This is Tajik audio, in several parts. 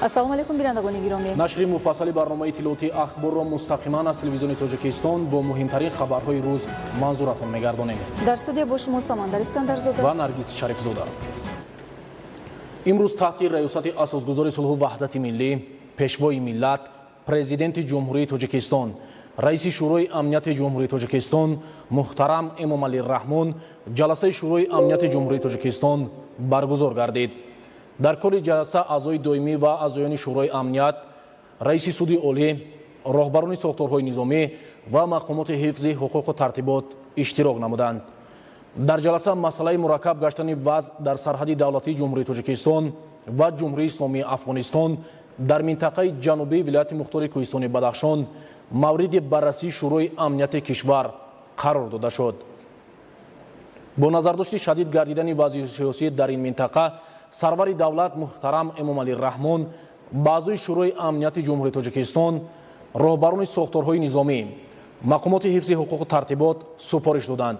Ассалому алайкум, бинандагони гиромӣ. Нашри муфассали барномаи иттилоотии Ахборро мустақиман аз телевизиони Тоҷикистон бо муҳимтарин хабарҳои рӯз манзуратон мегардонем. Дар студия бо шумо Самандар Искандарзода ва Наргиз Шарифзода. Имрӯз таҳти раёсати асосгузори сулҳу ваҳдати миллӣ, пешвои миллат, президенти Ҷумҳурии Тоҷикистон, раиси Шӯрои амнияти Ҷумҳурии Тоҷикистон муҳтарам Эмомалӣ Раҳмон ҷаласаи Шӯрои амнияти Ҷумҳурии Тоҷикистон баргузор гардид. Дар кори ҷаласа аъзои доимӣ ва аъзоёни Шӯрои амният, раиси суди олӣ, роҳбарони сохторҳои низомӣ ва мақомоти ҳифзи ҳуқуқу тартибот иштирок намуданд. Дар ҷаласа масъалаи мураккаб гаштани вазъ дар сарҳади давлатии Ҷумҳурии Тоҷикистон ва Ҷумҳурии Исломии Афғонистон дар минтақаи ҷанубии вилояти мухтори Кӯҳистони Бадахшон мавриди баррасии Шӯрои амнияти кишвар қарор дода шуд. Бо назардошти шадид гардидани вазъи сиёсӣ дар ин минтақа, сарвари давлат муҳтарам Эмомалӣ Раҳмон ба аъзои Шӯрои амнияти Ҷумҳурии Тоҷикистон, роҳбарони сохторҳои низомӣ, мақомоти ҳифзи ҳуқуқу тартибот супориш доданд,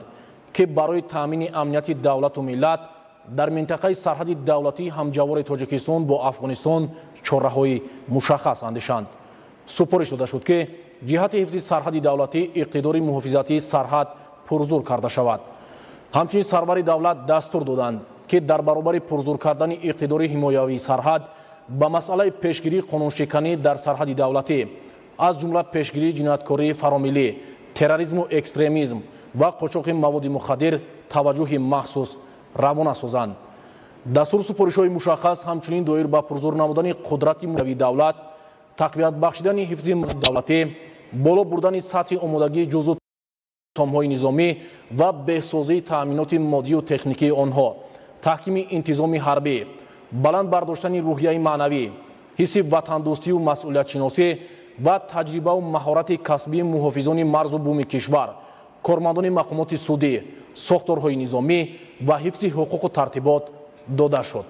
ки барои таъмини амнияти давлату миллат дар минтақаи сарҳади давлатии ҳамҷавори Тоҷикистон бо Афғонистон чораҳои мушаххас андешанд. Супориш дода шуд, ки ҷиҳати ҳифзи сарҳади давлатӣ иқтидори муҳофизатии сарҳад пурзур карда шавад. Ҳамчунин сарвари давлат дастур доданд, ки дар баробари пурзур кардани иқтидори ҳимоявии сарҳад ба масъалаи пешгирии қонуншиканӣ дар сарҳади давлатӣ, аз ҷумла пешгирии ҷинояткории фаромиллӣ, терроризму экстремизм ва қочоқи маводи мухаддир таваҷҷӯҳи махсус равона созанд. Дастуру супоришҳои мушаххас ҳамчунин доир ба пурзур намудани қудрати муҳофизавии давлат, тақвият бахшидани ҳифзи давлатӣ, боло бурдани сатҳи омодагии ҷузъу томҳои низомӣ ва беҳсозии таъминоти моддию техникии онҳо, таҳкими интизоми ҳарбӣ, баланд бардоштани рӯҳияи маънавӣ, ҳисси ватандӯстию масъулиятшиносӣ ва таҷрибаву маҳорати касбии муҳофизони марзу буми кишвар, кормандони мақомоти судӣ, сохторҳои низомӣ ва ҳифзи ҳуқуқу тартибот дода шуд.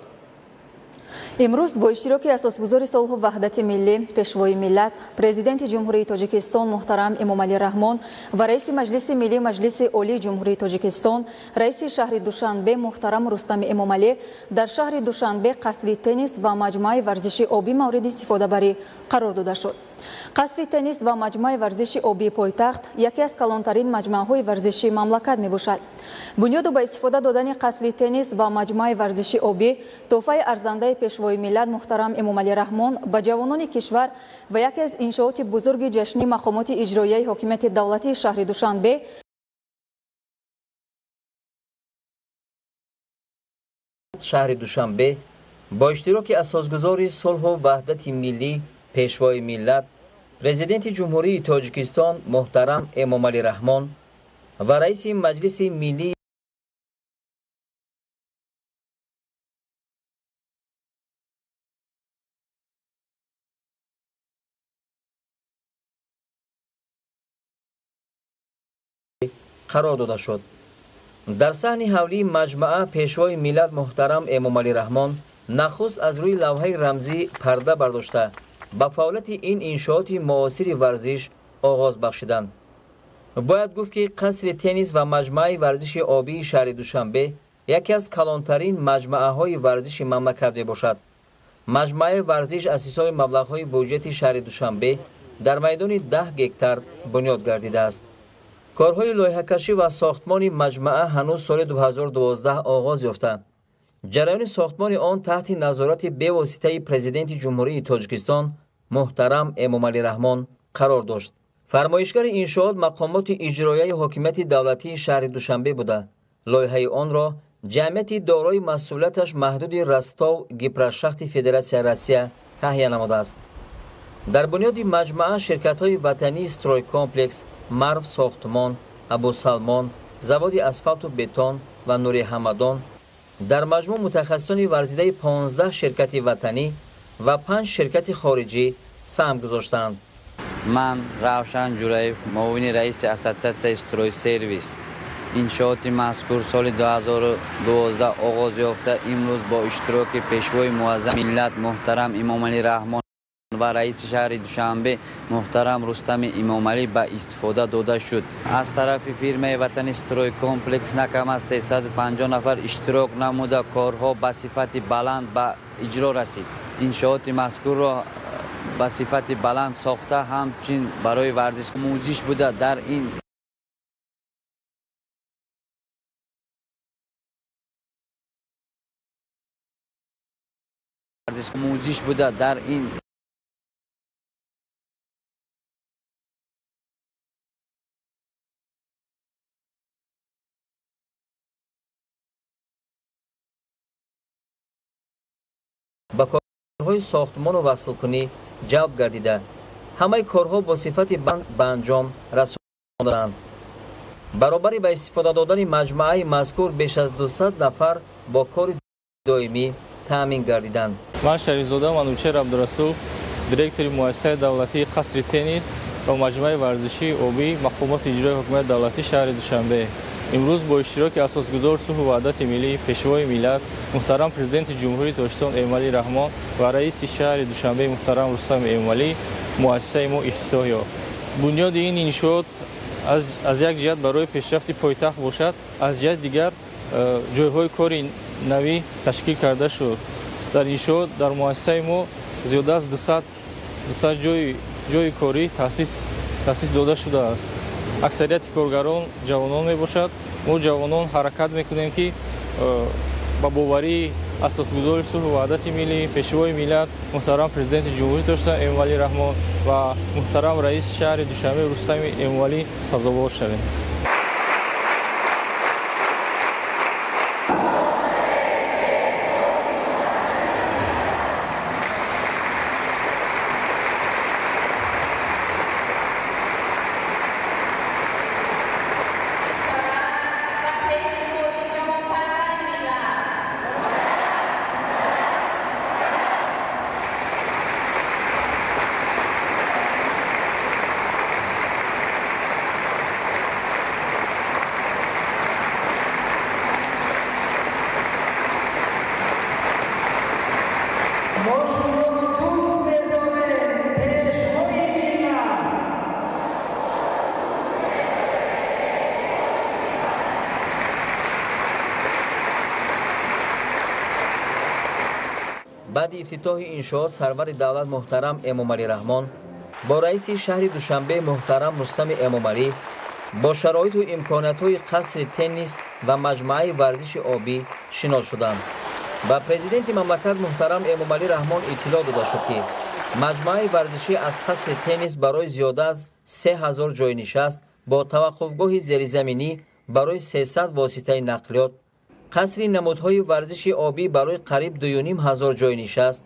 Имрӯз бо иштироки асосгузори сулҳу ваҳдати миллӣ, пешвои миллат, президенти Ҷумҳурии Тоҷикистон муҳтарам Эмомалӣ Раҳмон ва раиси Маҷлиси Миллии Маҷлиси Олии Ҷумҳурии Тоҷикистон, раиси шаҳри Душанбе муҳтарам Рустами Эмомалӣ дар шаҳри Душанбе қасри теннис ва маҷмӯаи варзиши обӣ мавриди истифодабарӣ қарор дода шуд. Қасри теннис ва маҷмӯаи варзиши обии пойтахт яке аз калонтарин маҷмӯаҳои варзишии мамлакат мебошад. Бунёду ба истифода додани қасри теннис ва маҷмӯаи варзиши обӣ тӯҳфаи арзандаи пешвои миллат муҳтарам Эмомалӣ Раҳмон ба ҷавонони кишвар ва яке аз иншооти бузурги ҷашнии мақомоти иҷроияи ҳокимияти давлатии шаҳри Душанбе шаҳри Душанбе бо иштироки асосгузори сулҳу ваҳдати миллӣ, пешвои миллат, президенти Ҷумҳурии Тоҷикистон муҳтарам Эмомалӣ Раҳмон ва раиси Маҷлиси Миллии қарор дода шуд. Дар саҳни ҳавлии маҷмаа пешвои миллат муҳтарам Эмомалӣ Раҳмон нахуст аз рӯи лавҳаи рамзӣ парда бардошта ба фаъолияти ин иншооти муосири варзиш оғоз бахшиданд. Бояд гуфт, ки қасри теннис ва маҷмӯаи варзиши обии шаҳри Душанбе яке аз калонтарин маҷмӯаҳои варзиши мамлакат мебошад. Маҷмӯаи варзиш аз ҳисоби маблағҳои буҷети шаҳри Душанбе дар майдони 10 гектар бунёд гардидааст. Корҳои лоиҳакашӣ ва сохтмони маҷмӯа ҳанӯз соли 2012 оғоз ёфта. Ҷараёни сохтмони он таҳти назорати бевоситаи президенти Ҷумҳурии Тоҷикистон муҳтарам Эмомалӣ Раҳмон қарор дошт. Фармоишгари иншоот мақомоти иҷроияи ҳокимияти давлатии шаҳри Душанбе буда, лоиҳаи онро ҷамъияти дорои масъулияташ маҳдуди Ростов гипрошахти Федератсияи Россия таҳия намудааст. Дар бунёди маҷмӯа ширкатҳои ватании Стройкомплекс, Марв сохтмон, Абусалмон, заводи асфалту бетон ва Нури Ҳамадон дар маҷмӯъ мутахассисони варзидаи 15 ширкати ватанӣ ва 5 ширкати хориҷӣ саҳм гузоштаанд. Ман Равшан Ҷураев, муовини раиси ассотсиатсияи Стройсервис. Иншооти мазкур соли 2012 оғоз ёфта, имрӯз бо иштироки пешвои муаззами миллат муҳтарам Эмомалӣ Раҳмон ва раиси шаҳри Душанбе муҳтарам Рустами Эмомалӣ ба истифода дода шуд. Аз тарафи фирмаи ватани Стройкомплекс на кам аз 350 нафар иштирок намуда, корҳо ба сифати баланд ба иҷро расид. Иншооти мазкурро ба сифати баланд сохта, ҳамчунин барои варзиш омӯзиш буда дар ин варзиш омӯзиш буда дар ин ба корҳои сохтмону васлкунӣ ҷалб гардида, ҳамаи корҳо бо сифати банд ба анҷом расондаанд. Баробари ба истифода додани маҷмӯаи мазкур беш аз 200 нафар бо кори доимӣ таъмин гардиданд. Ман Шарифзода Манучер Абдурасул, директори муассисаи давлатии қасри теннис ва маҷмӯаи варзишии обӣ мақомоти иҷрои ҳукумати давлатии шаҳри Душанбе. Имрӯз бо иштироки асосгузори сулҳу ваҳдати миллӣ, пешвои миллат, муҳтарам президенти Ҷумҳурии Тоҷикистон Эмомалӣ Раҳмон ва раиси шаҳри Душанбе муҳтарам Рустам Эмомалӣ муассисаи мо ифтитоҳ ёфт. Бунёди ин иншоот аз як ҷиҳат барои пешрафти пойтахт бошад, аз ҷиҳати дигар ҷойҳои кори навӣ ташкил карда шуд. Дар иншоот дар муассисаи мо зиёда аз 200 ҷойи корӣ таъсис дода шудааст. Аксарияти коргарон ҷавонон мебошад. Мо ҷавонон ҳаракат мекунем, ки ба боварии асосгузори сулҳу ваҳдати миллӣ, пешвои миллат, муҳтарам президенти Ҷумҳурии Тоҷикистон Эмомалӣ Раҳмон ва муҳтарам раиси шаҳри Душанбе Рустами Эмомалӣ сазовор шавем. Баъди ифтитоҳи иншоот сарвари давлат муҳтарам Эмомалӣ Раҳмон бо раиси шаҳри Душанбе муҳтарам Рустами Эмомалӣ бо шароиту имкониятҳои қасри теннис ва маҷмӯаи варзиши обӣ шинос шуданд. Ба президенти мамлакат муҳтарам Эмомалӣ Раҳмон иттилоъ дода шуд, ки маҷмӯаи варзишӣ аз қасри теннис барои зиёда аз 3000 ҷойнишаст бо таваққуфгоҳи зеризаминӣ барои 300 воситаи нақлиёт, қасри намудҳои варзиши обӣ барои қариб 2500 ҷойнишаст,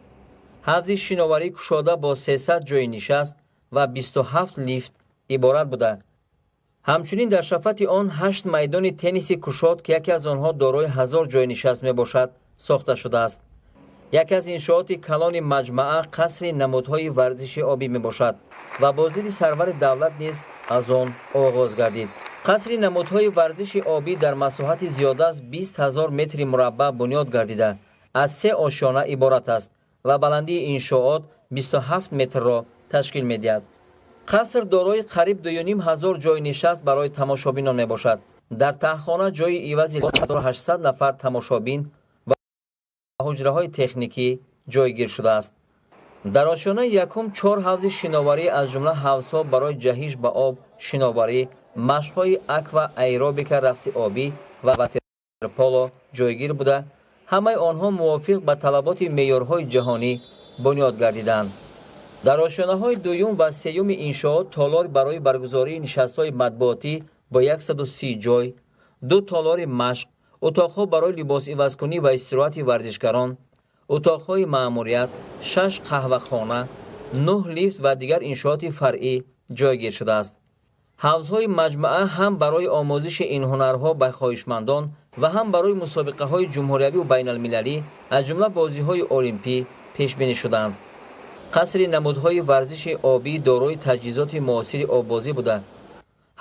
ҳавзи шиноварӣ кушода бо 300 ҷойнишаст ва 27 лифт иборат буда. Ҳамчунин дар шафати он 8 майдони тенниси кушод, ки яке аз онҳо дорои 1000 ҷойнишаст мебошад, сохта шудааст. Яке аз иншооти калони маҷмаа қасри намудҳои варзиши обӣ мебошад ва боздиди сарвари давлат низ аз он оғоз гардид. Қасри намудҳои варзиши обӣ дар масоҳати зиёда аз 20 000 метри мураббаъ бунёд гардида, аз 3 ошёна иборат аст ва баландии иншоот 27 метрро ташкил медиҳад. Қаср дорои қариб 2500 ҷойнишаст барои тамошобинон мебошад. Дар таҳхона ҷойи ивази 1800 нафар тамошобин ва ҳуҷраҳои техникӣ ҷойгир шудааст. Дар ошёнаи якум 4 ҳавзи шиноварӣ, аз ҷумла ҳавзҳо барои ҷаҳиш ба об, шиноварӣ, машқҳои аква аэробика, рақси обӣ ва ватерполо ҷойгир буда, ҳамаи онҳо мувофиқ ба талаботи меъёрҳои ҷаҳонӣ бунёд гардиданд. Дар ошёнаҳои дуюм ва сеюми иншоот толор барои баргузории нишастҳои матбуотӣ бо 130 ҷой, 2 толори машқ, утоқҳо барои либосивазкунӣ ва истироҳати варзишгарон, утоқҳои маъмурият, 6 қаҳвахона, 9 лифт ва дигар иншооти фаръӣ ҷойгир шудааст. Ҳавзҳои маҷмӯа ҳам барои омӯзиши ин ҳунарҳо ба хоҳишмандон ва ҳам барои мусобиқаҳои ҷумҳуриявию байналмилалӣ, аз ҷумла бозиҳои олимпӣ пешбинӣ шуданд. Қасри намудҳои варзиши обӣ дорои таҷҳизоти муосири оббозӣ буда,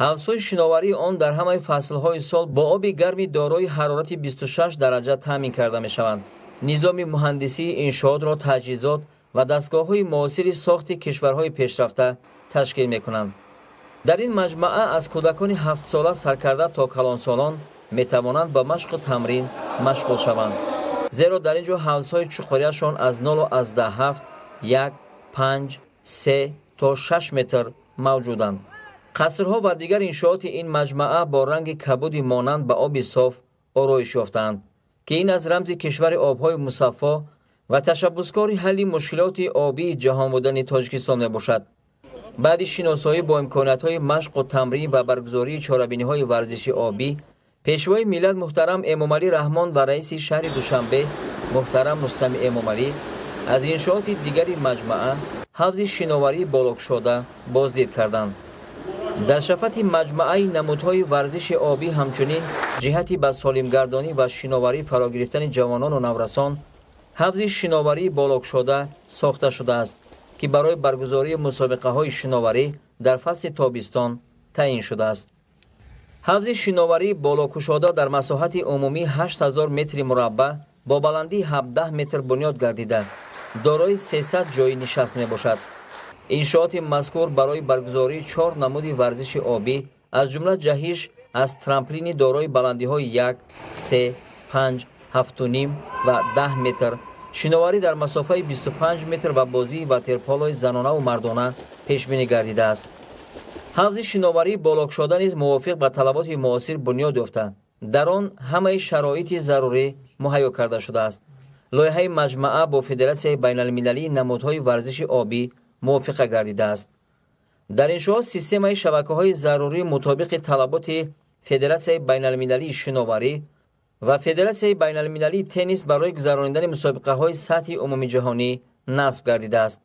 ҳавзҳои шиноварии он дар ҳамаи фаслҳои сол бо оби гарми дорои ҳарорати 26 дараҷа таъмин карда мешаванд. Низоми муҳандисии иншоотро таҷҳизот ва дастгоҳҳои муосири сохти кишварҳои пешрафта ташкил мекунанд. Дар ин маҷмӯа аз кӯдакони 7-сола саркарда то калонсолон метавонанд ба машқу тамрин машғул шаванд. Зеро дар ин ҷо ҳавзҳои чуқуриашон аз 0,7, 1, 5, 3 то 6 метр мавҷуданд. Қасрҳо ва дигар иншооти ин маҷмаа бо ранги кабуди монанд ба оби соф ороиш ёфтаанд, ки ин аз рамзи кишвари обҳои мусаффо ва ташаббускори ҳалли мушкилоти обии ҷаҳон будани Тоҷикистон мебошад. Баъди шиносоӣ бо имкониятҳои машқу тамрин ва баргузории чорабиниҳои варзиши обӣ, Пешвои миллат муҳтарам Эмомалӣ Раҳмон ва раиси шаҳри Душанбе муҳтарам Рустами Эмомалӣ аз иншооти дигари маҷмаа ҳавзи шиноварии болокушода боздид карданд. Дар шафати маҷмааи намудҳои варзиши обӣ ҳамчунин ҷиҳати ба солимгардонӣ ва шиноварӣ фаро гирифтани ҷавонону наврасон ҳавзи шиноварии болокушода сохта шудааст, ки барои баргузории мусобиқаҳои шиноварӣ дар фасли тобистон таъин шудааст. Ҳавзи шиноварии болокушода дар масоҳати умумӣ 8000 метри мураббаъ бо баландии 17 метр бунёд гардида, дорои 300 ҷойи нишаст мебошад. Иншооти мазкур барои баргузории 4 намуди варзиши обӣ, аз ҷумла ҷаҳиш аз трамплини дорои баландиҳои 1, 3, 5, 7,5 ва 10 метр, шиноварӣ дар масофаи 25 метр ва бозии ватерполои занонаву мардона пешбинӣ гардидааст. Ҳавзи шиноварии болокушода низ мувофиқ ба талаботи муосир бунёд ёфта, дар он ҳамаи шароити зарурӣ муҳайё карда шудааст. Лоиҳаи маҷмаа бо Федератсияи байналмилалии намудҳои варзиши обӣ мувофиқа гардидааст. Дар иншоот системаи шабакаҳои зарурӣ мутобиқи талаботи Федератсияи байналмилалии шиноварӣ ва Федератсияи байналмилалии теннис барои гузаронидани мусобиқаҳои сатҳи умумиҷаҳонӣ насб гардидааст.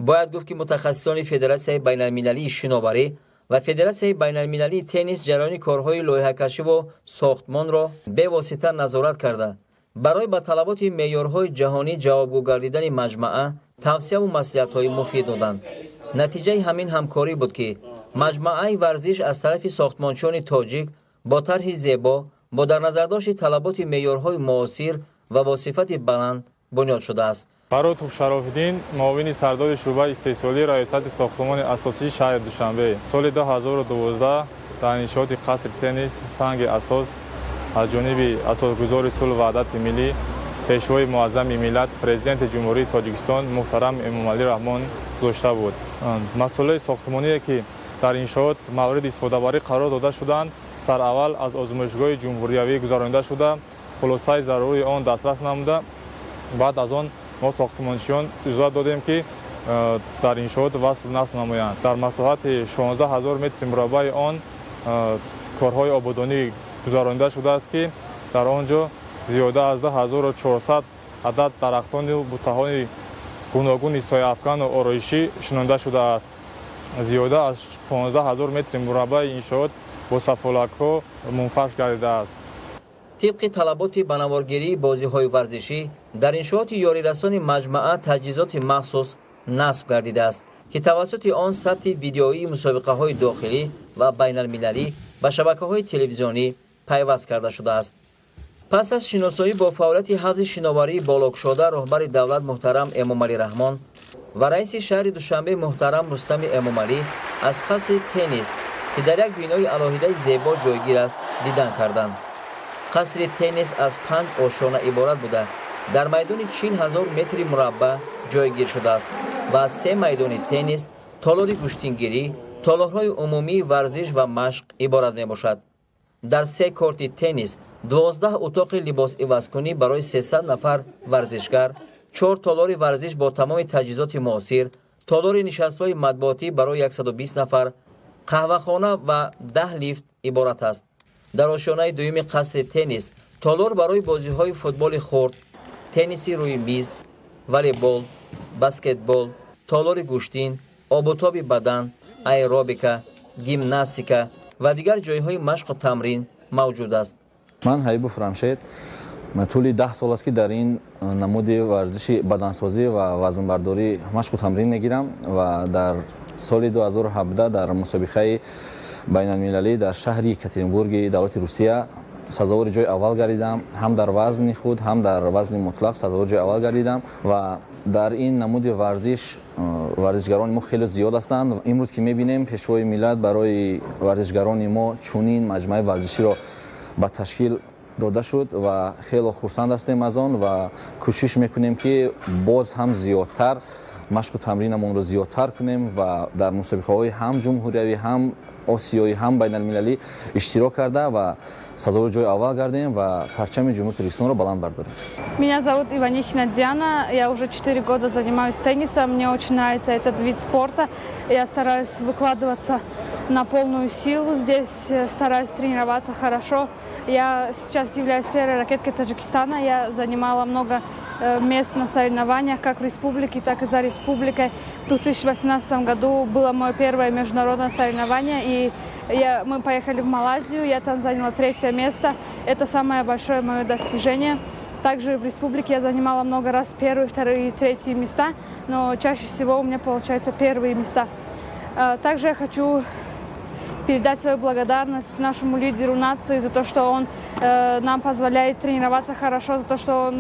Бояд гуфт, ки мутахассисони Федератсияи байналмилалии шиноварӣ ва Федератсияи байналмилалии теннис ҷараёни корҳои лоиҳакашиву сохтмонро бевосита назорат карда, барои ба талаботи меъёрҳои ҷаҳонӣ ҷавобгӯ гардидани маҷмаа тавсияву маслиҳатҳои муфид доданд. Натиҷаи ҳамин ҳамкорӣ буд, ки маҷмааи варзиш аз тарафи сохтмончиёни тоҷик бо тарҳи зебо, бо дар назардошти талаботи меъёрҳои муосир ва бо сифати баланд бунёд шудааст. Баротов Шарофиддин, муовини сардори шӯъбаи истеҳсолии Раёсати сохтмони асосии шаҳри Душанбе. Соли 2012 дар иншооти қасри теннис санги асос аз ҷониби асосгузори сулҳу ваҳдати миллӣ, Пешвои муаззами миллат, Президенти Ҷумҳурии Тоҷикистон муҳтарам Эмомалӣ Раҳмон гузошта буд. Масъулаи сохтмоние, ки дар иншоот мавриди истифодабарӣ қарор дода шуданд, сараввал аз озмоишгоҳи ҷумҳуриявӣ гузаронида шуда, хулосаи зарурии он дастрас намуда, баъд аз он мо сохтмончиён иҷозат додем, ки дар иншоот васл насб намоянд. Дар масоҳати 16 ҳазор метри мураббаи он корҳои ободонӣ гузаронида шудааст, ки дар он ҷо зиёда аз 2400 адад дарахтону бутаҳои гуногуни сояафкану ороишӣ шинонда шудааст. Зиёда аз 15 ҳазор метри мураббаи иншоот бо сафолакҳо мунфарш гардидааст. Тибқи талаботи ба наворгирии бозиҳои варзишӣ дар иншооти ёрирасони маҷмаа таҷҳизоти махсус насб гардидааст, ки тавассути он сабти видеоии мусобиқаҳои дохилӣ ва байналмилалӣ ба шабакаҳои телевизионӣ пайваст карда шудааст. Пас аз шиносоӣ бо фаъолияти ҳавзи шиноварии болокушода, роҳбари давлат муҳтарам Эмомалӣ Раҳмон ва раиси шаҳри Душанбе муҳтарам Рустами Эмомалӣ аз қасри теннис, ки дар як бинои алоҳидаи зебо ҷойгир аст, дидан карданд. Қасри теннис аз 5 ошёна иборат буда, дар майдони 40 000 метри мураббаъ ҷойгир шудааст ва аз се майдони теннис, толори гӯштингирӣ, толорҳои умумии варзиш ва машқ иборат мебошад. Дар се корти теннис 12 утоқи либосивазкунӣ барои 300 нафар варзишгар, чор толори варзиш бо тамоми таҷҳизоти муосир, толори нишастҳои матбуотӣ барои 120 нафар, қаҳвахона ва 10 лифт иборат аст. Дар ошёнаи дуюми қасри теннис толор барои бозиҳои футболи хурд, тенниси рӯи миз, волейбол, баскетбол, толори гӯштин, обутоби бадан, аэробика, гимнастика ва дигар ҷойҳои машқу тамрин мавҷуд аст. Ман Ҳабибов Рамшед, тӯли 10 сол аст, ки дар ин намуди варзиши бадансозӣ ва вазнбардорӣ машқу тамрин мегирам ва дар соли 2017 дар мусобиқаи байналмилалӣ дар шаҳри Екатеринбурги давлати Русия сазовори ҷои аввал гардидам. Ҳам дар вазни худ, ҳам дар вазни мутлақ сазовори ҷои аввал гардидам. Ва дар ин намуди варзиш варзишгарони мо хеле зиёд ҳастанд. Имрӯз ки мебинем, Пешвои миллат барои варзишгарони мо чунин маҷмӯаи варзиширо ба ташкил Дода шуд ва хело хурсанд ҳастем аз он ва кӯшиш мекунем, ки боз ҳам зиёдтар машқу тамринамонро зиёдтар кунем ва дар мусобиқаҳои ҳам ҷумҳуриявӣ, ҳам осиёӣ, ҳам байналмилалӣ иштирок карда ва сазовори ҷои аввал гардем ва парчами Ҷумҳурии Тоҷикистонро баланд бардорем. Меня зовут Иванихина Диана. Я уже 4 года занимаюсь теннисом. Мне очень нравится этот вид спорта. Я стараюсь выкладываться на полную силу. Здесь стараюсь тренироваться хорошо. Я сейчас являюсь первой ракеткой Таджикистана. Я занимала много мест на соревнованиях, как в республике, так и за республикой. В 2018 году было мое первое международное соревнование, и мы поехали в Малайзию, я там заняла третье место. Это самое большое мое достижение. Также в республике я занимала много раз первые, вторые и третьи места, но чаще всего у меня получаются первые места. Также я хочу передать свою благодарность нашему лидеру нации за то, что он нам позволяет тренироваться хорошо, за то, что он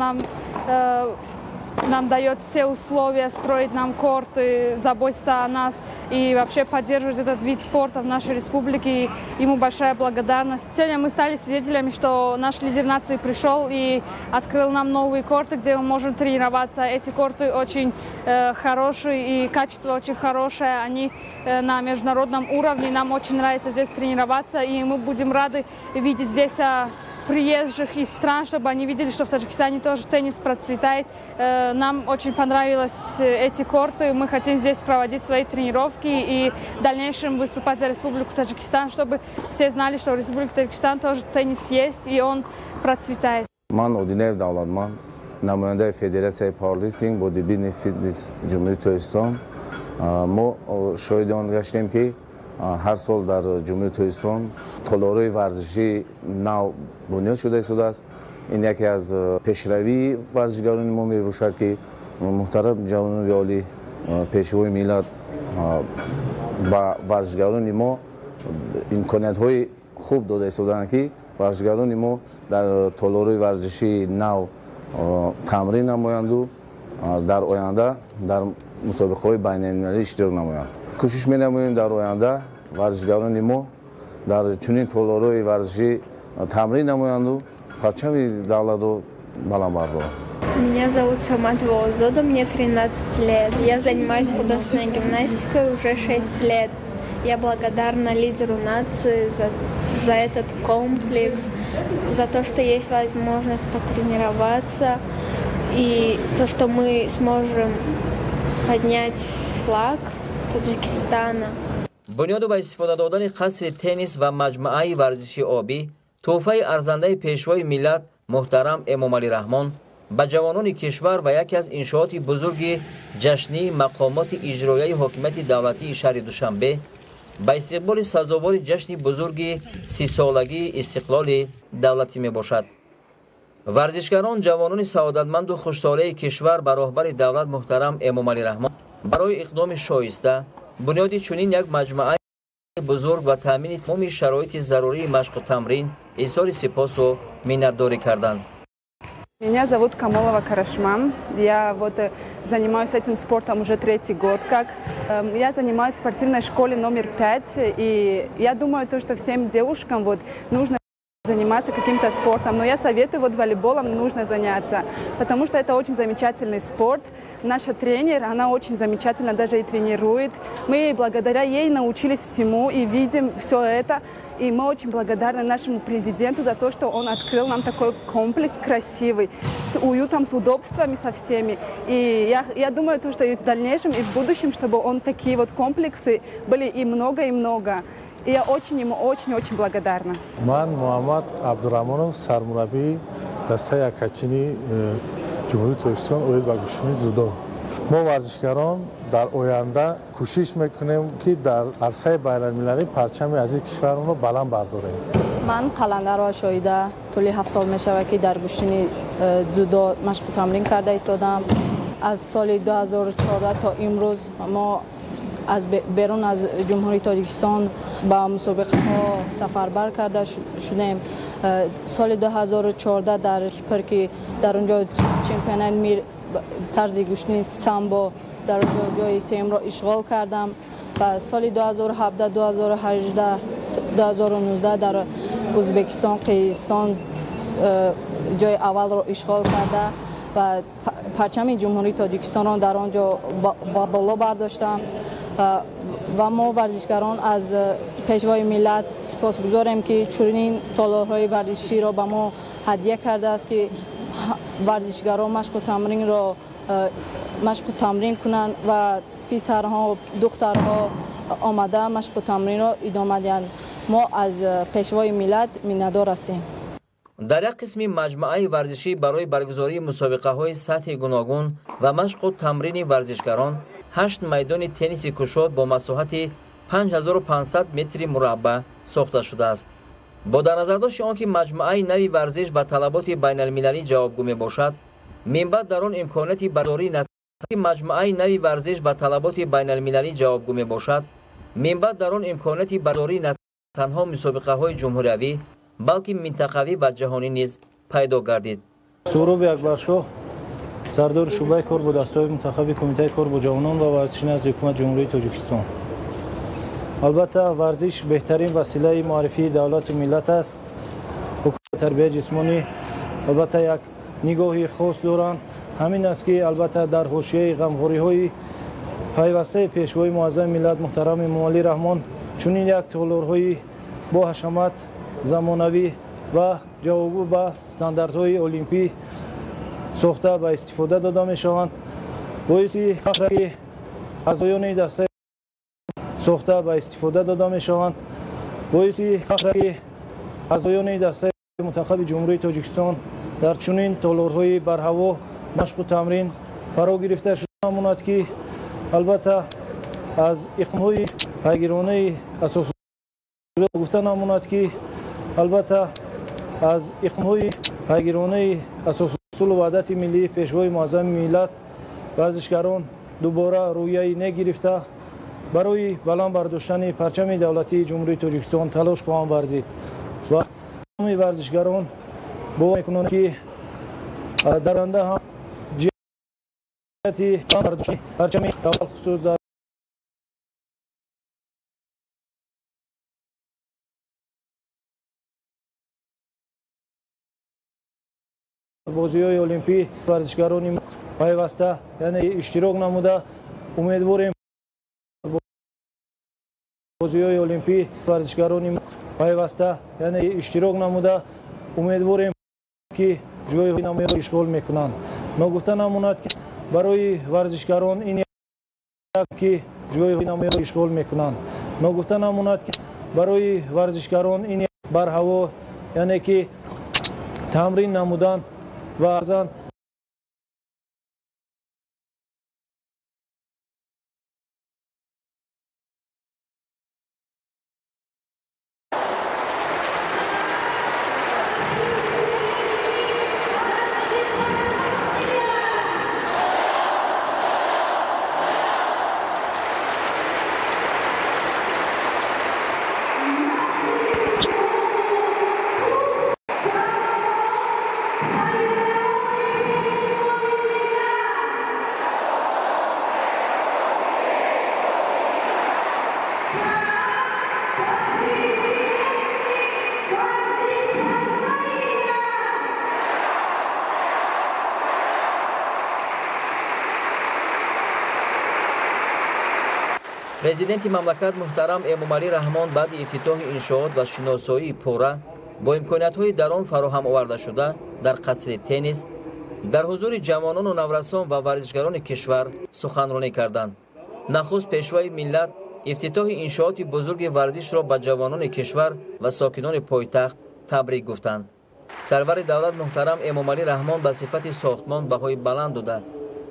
нам дает все условия, строит нам корты, заботится о нас и вообще поддерживает этот вид спорта в нашей республике. И ему большая благодарность. Сегодня мы стали свидетелями, что наш лидер нации пришел и открыл нам новые корты, где мы можем тренироваться. Эти корты очень хорошие, и качество очень хорошее. Они на международном уровне. Нам очень нравится здесь тренироваться, и мы будем рады видеть здесь приезжих из стран, чтобы они видели, что в Таджикистане тоже теннис процветает. Нам очень понравились эти корты. Мы хотим здесь проводить свои тренировки и в дальнейшем выступать за Республику Таджикистан, чтобы все знали, что в Республике Таджикистан тоже теннис есть и он процветает. Ман Одинаев Давлатман, намояндаи Федератсияи пауэрлифтинг, бодибилдинг, фитнес Ҷумҳурии Тоҷикистон. Мо шоҳиди он гаштем, ки ҳар сол дар Ҷумҳурии Тоҷикистон толорҳои варзишии нав бунёд шуда истодааст. Ин яке аз пешравии варзишгарони мо мебошад, ки муҳтарам ҷаноби олӣ, Пешвои миллат, ба варзишгарони мо имкониятҳои хуб дода истодаанд, ки варзишгарони мо дар толорҳои варзишии нав тамрин намоянду дар оянда дар мусобиқаҳои байналмилалӣ иштирок намоянд. Кӯшиш менамоем, дар оянда варзишгарони мо дар чунин толорҳои варзишӣ тамрин намоянду парчами давлатро баланд бардоранд. Меня зовут Саматова Озода, мне 13 лет. Я занимаюсь художественной гимнастикой уже 6 лет. Я благодарна лидеру нации за этот комплекс, за то, что есть возможность потренироваться и то, что мы сможем поднять флаг Таджикистана. Бунёду ба истифода додани қасри теннис ва маҷмӯаи варзиши обӣ тӯҳфаи арзандаи Пешвои миллат муҳтарам Эмомалӣ Раҳмон ба ҷавонони кишвар ва яке аз иншооти бузурги ҷашнии мақомоти иҷроияи ҳокимияти давлатии шаҳри Душанбе ба истиқболи сазовори ҷашни бузурги 30-солагии истиқлоли давлатӣ мебошад. Варзишгарон, ҷавонони саодатманду хуштолеи кишвар ба роҳбари давлат муҳтарам Эмомалӣ Раҳмон барои иқдоми шоиста, бунёди чунин як маҷмӯаи бузург ва таъмини тамоми шароити зарурии машқу тамрин изҳори сипосу миннатдорӣ карданд. Меня зовут Камолова Карашман. Я вот занимаюсь этим спортом уже третий год как. Я занимаюсь в спортивной школе номер 5. И я думаю, то, что всем девушкам вот нужно заниматься каким-то спортом. Но я советую, вот волейболом нужно заняться, потому что это очень замечательный спорт. Наша тренер, она очень замечательно даже и тренирует. Мы благодаря ей научились всему и видим все это. И мы очень благодарны нашему президенту за то, что он открыл нам такой комплекс красивый, с уютом, с удобствами, со всеми. И я думаю, то, что и в дальнейшем, и в будущем, чтобы он такие вот комплексы были и много, и много. И я очень ему очень-очень благодарна. Ман Муҳаммад Абдураҳмонов, сармураббии дастаи яккачини Ҷумҳурии Тоҷикистон оид ба гӯштини дзюдо. Мо варзишгарон дар оянда кӯшиш мекунем, ки дар арсаи байналмилалӣ парчами азизи кишварамонро баланд бардорем. Ман Қаландарова Шоҳида, тӯли 7 сол мешавад, ки дар гӯштини дзюдо машқу тамрин карда истодам. Аз соли 2014 то имрӯз мо аз берун аз Ҷумҳурии Тоҷикистон ба мусобиқаҳо сафарбар карда шудем. Соли 2014 дар Кипр, ки дар он ҷо чемпионати мир тарзи гӯштини самбо, дар он ҷо ҷои сеюмро ишғол кардам ва соли 2017, 2018, 2019 дар Ӯзбекистон, Қирғизистон. ҷои аввалро ишғол карда ва парчами Ҷумҳурии Тоҷикистонро дар он ҷо ба боло бардоштам. Ва мо варзишгарон аз Пешвои миллат сипосгузорем, ки чунин толорҳои варзиширо ба мо ҳадя кардааст, ки варзишгарон машқу тамрин кунанд ва писарҳо, духтарҳо омада машқу тамринро идома диҳанд. Мо аз Пешвои миллат миннатдор ҳастем. Дар як қисми маҷмӯаи варзишӣ барои баргузории мусобиқаҳои сатҳи гуногун ва машқу тамрини варзишгарон 8 майдони тенниси кушод бо масоҳати 5500 метри мураббаъ сохта шудааст. Бо дар назардошти он ки маҷмӯаи нави варзиш ба талаботи байналмилалӣ ҷавобгӯ мебошад, минбаъд дар он имконияти баргузории маҷмӯаи нави варзиш ба талаботи байналмилалӣ ҷавобгӯ мебошад, минбаъд дар он имконияти баргузории на танҳо мусобиқаҳои ҷумҳуриявӣ, балки минтақавӣ ва ҷаҳонӣ низ пайдо гардид. Суҳроби Акбаршоҳ, сардори шӯъбаи кор бо дастаҳои мунтахаби Кумитаи кор бо ҷавонон ва варзиши назди Ҳукумати Ҷумҳурии Тоҷикистон. Албатта, варзиш беҳтарин василаи муаррифии давлату миллат аст. Ҳукумати тарбияи ҷисмонӣ албатта як нигоҳи хос доранд. Ҳамин аст, ки албатта дар ҳошияи ғамхориҳои пайвастаи Пешвои муаззами миллат муҳтарам Эмомалӣ Раҳмон чунин як толорҳои бо ҳашамат, замонавӣ ва ҷавобгӯ ба стандартҳои олимпӣ сохта ба истифода дода мешаванд. Боиси фахр, ки аъзоёни дастаи сохта ба истифода дода мешаванд. Боиси фахр, ки аъзоёни дастаи мунтахаби Ҷумҳурии Тоҷикистон дар чунин толорҳои барҳаво машқу тамрин фаро гирифта шуда мемонад, ки албатта аз иқдомҳои пайгиронаи асос гуфта намонад, ки албатта аз иқдомҳои пайгиронаи асосусулу ваҳдати миллӣ Пешвои муаззами миллат варзишгарон дубора рӯҳияи нек гирифта барои баланд бардоштани парчами давлатии Ҷумҳурии Тоҷикистон талош хоҳанд варзид ва ҳамаи варзишгарон бовар мекунанд, ки дар оянда ҳам ҷиҳати баланд бардоштани парчами давлат, хусус дар бозиҳои олимпӣ варзишгарони пайваста, яъне иштирок намуда, умедворем бозиҳои олимпӣ варзишгарони пайваста, яъне иштирок намуда, умедворем, ки ҷойҳои намоёнро ишғол мекунанд. Ногуфта намонад, ки барои варзишгарон ин ки ҷойҳои намоёнро ишғол мекунанд. Ногуфта намонад, ки барои варзишгарон ин барҳаво, яъне ки тамрин намудан ва баъзан Президенти мамлакат муҳтарам Эмомалӣ Раҳмон баъди ифтитоҳи иншоот ва шиносоии пурра бо имкониятҳои дар он фароҳам овардашуда дар қасри теннис дар ҳузури ҷавонону наврасон ва варзишгарони кишвар суханронӣ карданд. Нахуст Пешвои миллат ифтитоҳи иншооти бузурги варзишро ба ҷавонони кишвар ва сокинони пойтахт табрик гуфтанд. Сарвари давлат муҳтарам Эмомалӣ Раҳмон ба сифати сохтмон баҳои баланд дода,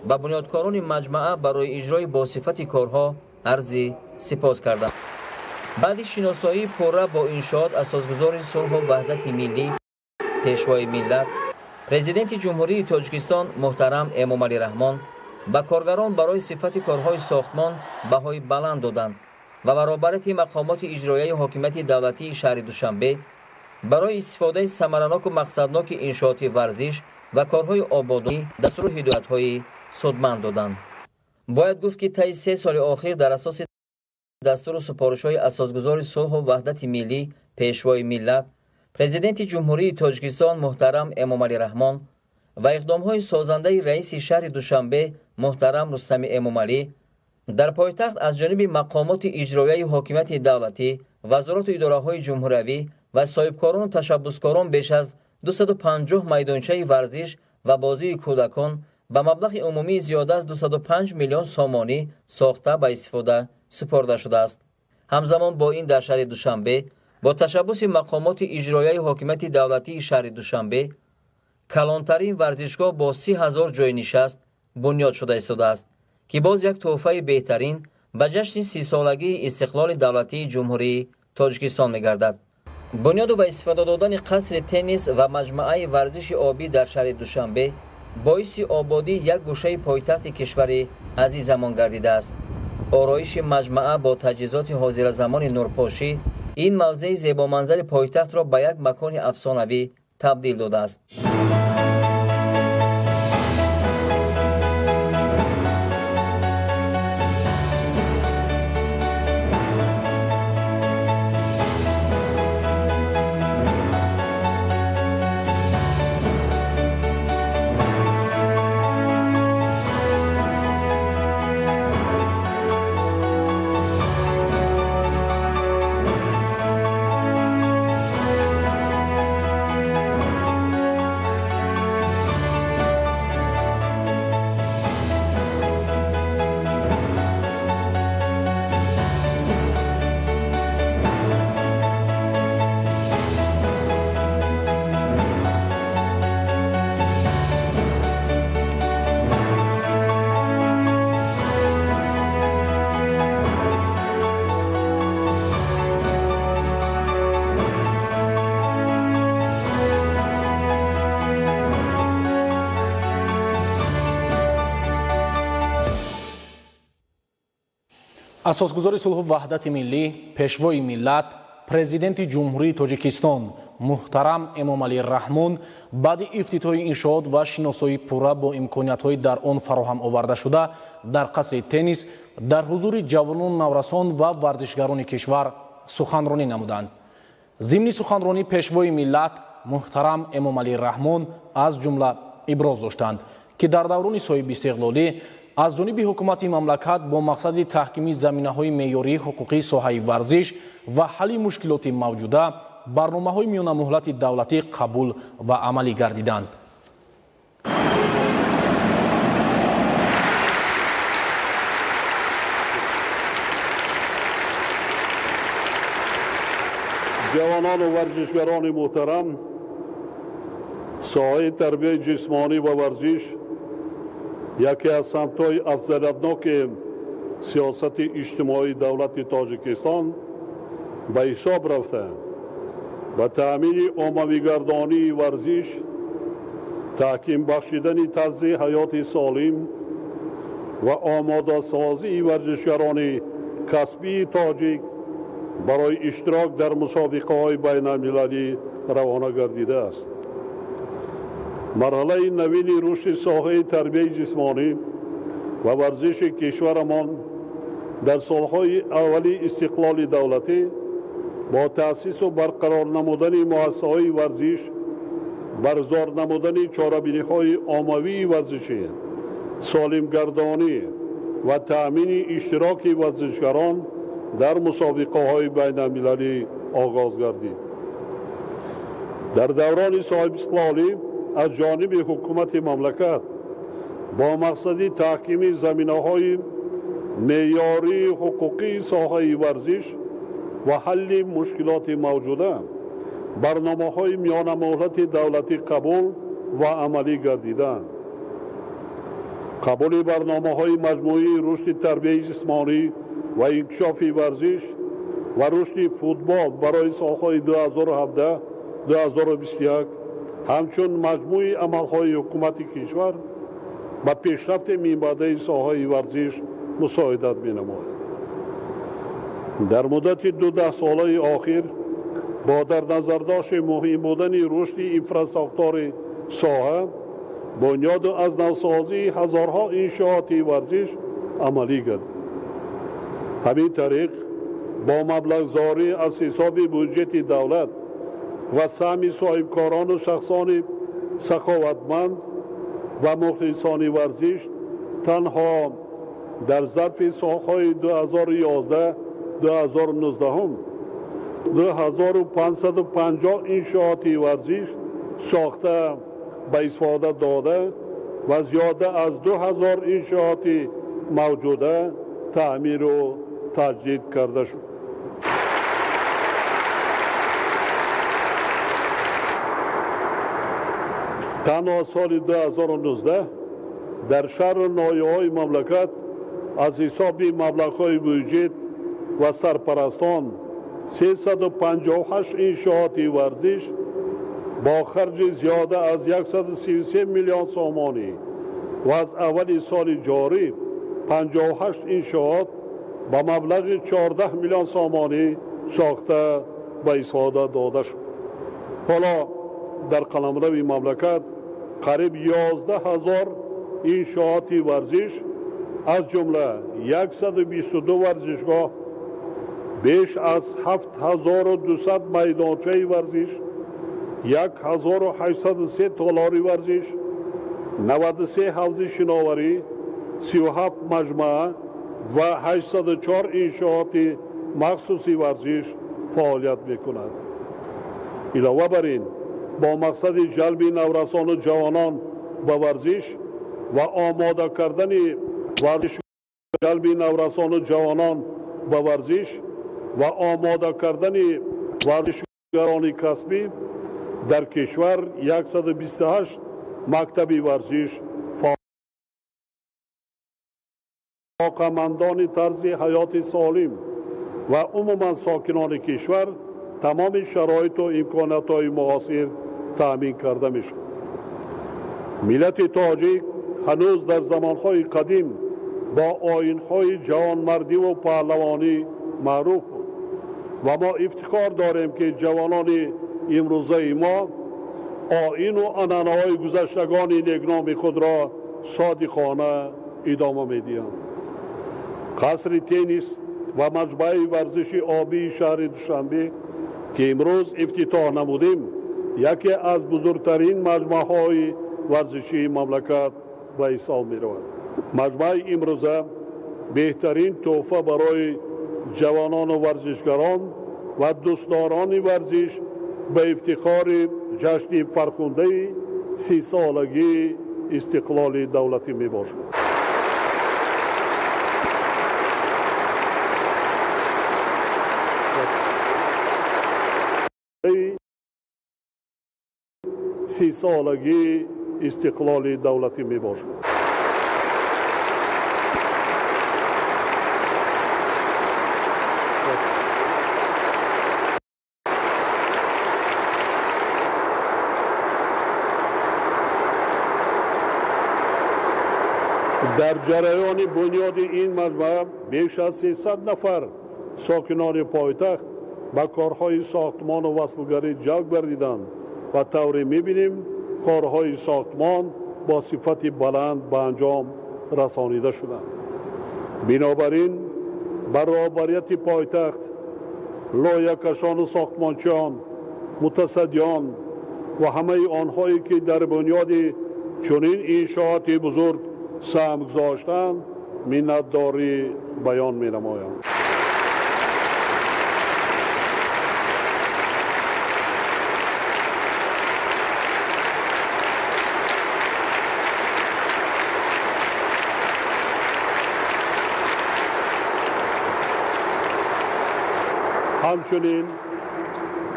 ба бунёдкорони маҷмаъа барои иҷрои босифати корҳо арзи сипос карданд. Баъди шиносоии пурра бо иншоот асосгузори сулҳу ваҳдати миллӣ, Пешвои миллат, Президенти Ҷумҳурии Тоҷикистон муҳтарам Эмомалӣ Раҳмон ба коргарон барои сифати корҳои сохтмон баҳои баланд доданд ва баробарияти мақомоти иҷроияи ҳокимияти давлатии шаҳри Душанбе барои истифодаи самараноку мақсадноки иншооти варзиш ва корҳои ободонӣ дастуру ҳидоятҳои судманд доданд. Бояд гуфт, ки таи 3 соли охир дар асоси дастуру супоришҳои асосгузори сулҳу ваҳдати миллӣ, Пешвои миллат, Президенти Ҷумҳурии Тоҷикистон муҳтарам Эмомалӣ Раҳмон ва иқдомҳои созандаи раиси шаҳри Душанбе муҳтарам Рустами Эмомалӣ дар пойтахт аз ҷониби мақомоти иҷроияи ҳокимияти давлатӣ, вазорату идораҳои ҷумҳуриявӣ ва соҳибкорону ташаббускорон беш аз 250 майдончаи варзиш ва бозии кӯдакон ба маблағи умумии зиёда аз 205 миллион сомонӣ сохта ба истифода супорда шудааст. Ҳамзамон бо ин дар шаҳри Душанбе бо ташаббуси мақомоти иҷроияи ҳокимияти давлатии шаҳри Душанбе калонтарин варзишгоҳ бо 30 000 ҷойнишаст бунёд шуда истодааст, ки боз як тӯҳфаи беҳтарин ба ҷашни 30-солагии истиқлоли давлатии Ҷумҳурии Тоҷикистон мегардад. Бунёду ба истифода додани қасри теннис ва маҷмӯаи варзиши обӣ дар шаҳри Душанбе боиси ободии як гӯшаи пойтахти кишвари азизамон гардидааст. Ороиши маҷмӯа бо таҷҳизоти ҳозиразамони нурпошӣ ин мавзеи зебоманзари пойтахтро ба як макони афсонавӣ табдил додааст. Асосгузори сулҳу ваҳдати миллӣ, пешвои миллат, президенти Ҷумҳурии Тоҷикистон муҳтарам Эмомалӣ Раҳмон баъди ифтитоҳи иншоот ва шиносоии пурра бо имкониятҳои дар он фароҳам овардашуда дар қасри теннис дар ҳузури ҷавонону наврасон ва варзишгарони кишвар суханронӣ намуданд. Зимни суханронӣ пешвои миллат муҳтарам Эмомалӣ Раҳмон аз ҷумла иброз доштанд, ки дар даврони соҳибистиқлолӣ аз ҷониби ҳукумати мамлакат бо мақсади таҳкими заминаҳои меъёрии ҳуқуқии соҳаи варзиш ва ҳалли мушкилоти мавҷуда барномаҳои миёнамуҳлати давлатӣ қабул ва амалӣ гардиданд. Ҷавонону варзишгарони муҳтарам, соҳаи тарбияи ҷисмонӣ ва варзиш яке аз самтҳои афзалиятноки сиёсати иҷтимоии давлати Тоҷикистон ба ҳисоб рафта, ба таъмини оммавигардонии варзиш, таҳким бахшидани тарзи ҳаёти солим ва омодасозии варзишгарони касбии тоҷик барои иштирок дар мусобиқаҳои байналмилалӣ равона гардидааст. Марҳалаи навини рушди соҳаи тарбияи ҷисмонӣ ва варзиши кишварамон дар солҳои аввали истиқлоли давлатӣ бо таъсису барқарор намудани муассисаҳои варзиш, баргузор намудани чорабиниҳои оммавии варзишӣ, солимгардонӣ ва таъмини иштироки варзишгарон дар мусобиқаҳои байналмилалӣ оғоз гардид. Дар даврони соҳибистиқлолӣ аз ҷониби ҳукумати мамлакат бо мақсади таҳкими заминаҳои меъёрии ҳуқуқии соҳаи варзиш ва ҳалли мушкилоти мавҷуда барномаҳои миёнамуҳлати давлатӣ қабул ва амалӣ гардиданд. Қабули барномаҳои маҷмӯии рушди тарбияи ҷисмонӣ ва инкишофи варзиш ва рушди футбол барои солҳои 2017-2021 ҳамчун маҷмӯи амалҳои ҳукумати кишвар ба пешрафти минбаъдаи соҳаи варзиш мусоидат менамояд. Дар муддати 12 солаи охир бо дар назардошти муҳим будани рушди инфрасохтори соҳа, бунёду аз навсозии ҳазорҳо иншооти варзиш амалӣ гардид. Ҳамин тариқ бо маблағгузорӣ аз ҳисоби буҷети давлат Ва саҳми соҳибкорону шахсони саховатманд ва мухлисони варзиш танҳо дар зарфи солҳои 2011-2019 2550 иншооти варзиш сохта ба истифода дода ва зиёда аз 2000 иншооти мавҷуда таъмиру таҷдид карда шуд. Танҳо соли 2019 дар шаҳру ноҳияҳои мамлакат аз ҳисоби маблағҳои бюҷет ва сарпарастон 358 иншооти варзиш бо харҷи зиёда аз 133 миллион сомонӣ ва аз аввали соли ҷорӣ 58 иншоот ба маблағи 14 миллион сомонӣ сохта ба истифода дода шуд. Ҳоло дар қаламрави мамлакат қариб 11 ҳазор иншооти варзиш, аз ҷумла 122 варзишгоҳ, беш аз 7200 майдончаи варзиш, 1803 толори варзиш, 93 ҳавзи шиноварӣ, 37 маҷмаа ва 804 иншооти махсуси варзиш фаъолият мекунад. Илова бар ин, бо мақсади ҷалби наврасону ҷавонон ба варзиш ва омода кардани варзиш ҷалби наврасону ҷавонон ба варзиш ва омода кардани варзишгарони касбӣ дар кишвар 128 мактаби варзиш алоқамандони тарзи ҳаёти солим ва умуман сокинони кишвар тамоми шароиту имкониятҳои муосир таъмин карда мешавад. Миллати тоҷик ҳанӯз дар замонҳои қадим бо оинҳои ҷавонмардиву паҳлавонӣ маъруф буд ва мо ифтихор дорем, ки ҷавонони имрӯзаи мо оину анъанаҳои гузаштагони некноми худро содиқона идома медиҳанд. Қасри теннис ва маҷмӯаи варзиши обии шаҳри Душанбе, ки имрӯз ифтитоҳ намудем, яке аз бузургтарин маҷмӯаҳои варзишии мамлакат ба ҳисоб меравад. Маҷмӯаи имрӯза беҳтарин тӯҳфа барои ҷавонону варзишгарон ва дӯстдорони варзиш ба ифтихори ҷашни фархундаи 30-солагии истиқлоли давлатӣ мебошад. 30-солагии истиқлоли давлатӣ мебошад. Дар ҷараёни бунёди ин маҷмӯа беш аз 300 нафар сокинони пойтахт ба корҳои сохтмону васлгарӣ ҷалб гардиданд ва тавре мебинем, корҳои сохтмон бо сифати баланд ба анҷом расонида шуданд. Бинобар ин, ба роҳбарияти пойтахт, лоякашону сохтмончиён, мутасаддиён ва ҳамаи онҳое, ки дар бунёди чунин иншооти бузург саҳм гузоштанд, миннатдорӣ баён менамоям. Ҳамчунин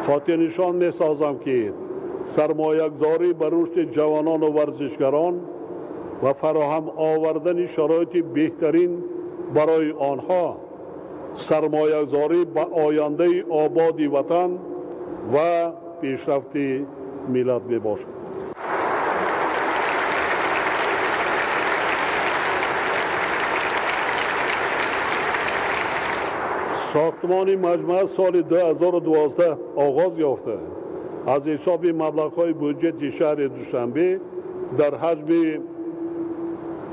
хотирнишон месозам, ки сармоягузорӣ ба рушди ҷавонону варзишгарон ва фароҳам овардани шароити беҳтарин барои онҳо, сармоягузорӣ ба ояндаи ободи ватан ва пешрафти миллат мебошад. Сохтмони маҷмӯа соли 2012 оғоз ёфта, аз ҳисоби маблағҳои бюҷети шаҳри Душанбе дар ҳаҷми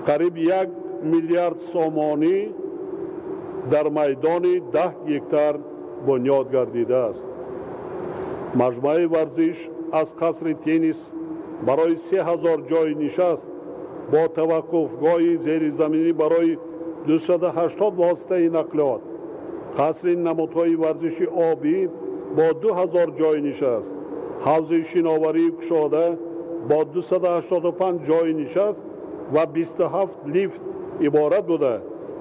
қариб 1 миллиард сомонӣ дар майдони 10 гектар бунёд гардидааст. Маҷмӯаи варзиш аз қасри теннис барои 3000 ҷойи нишаст бо таваққуфгоҳи зеризаминӣ барои 280 воситаи нақлиёт, қасри намудҳои варзиши обӣ бо 2000 ҷойи нишаст, ҳавзи шиноварии кушода бо 285 ҷойи нишаст ва 27 лифт иборат буда,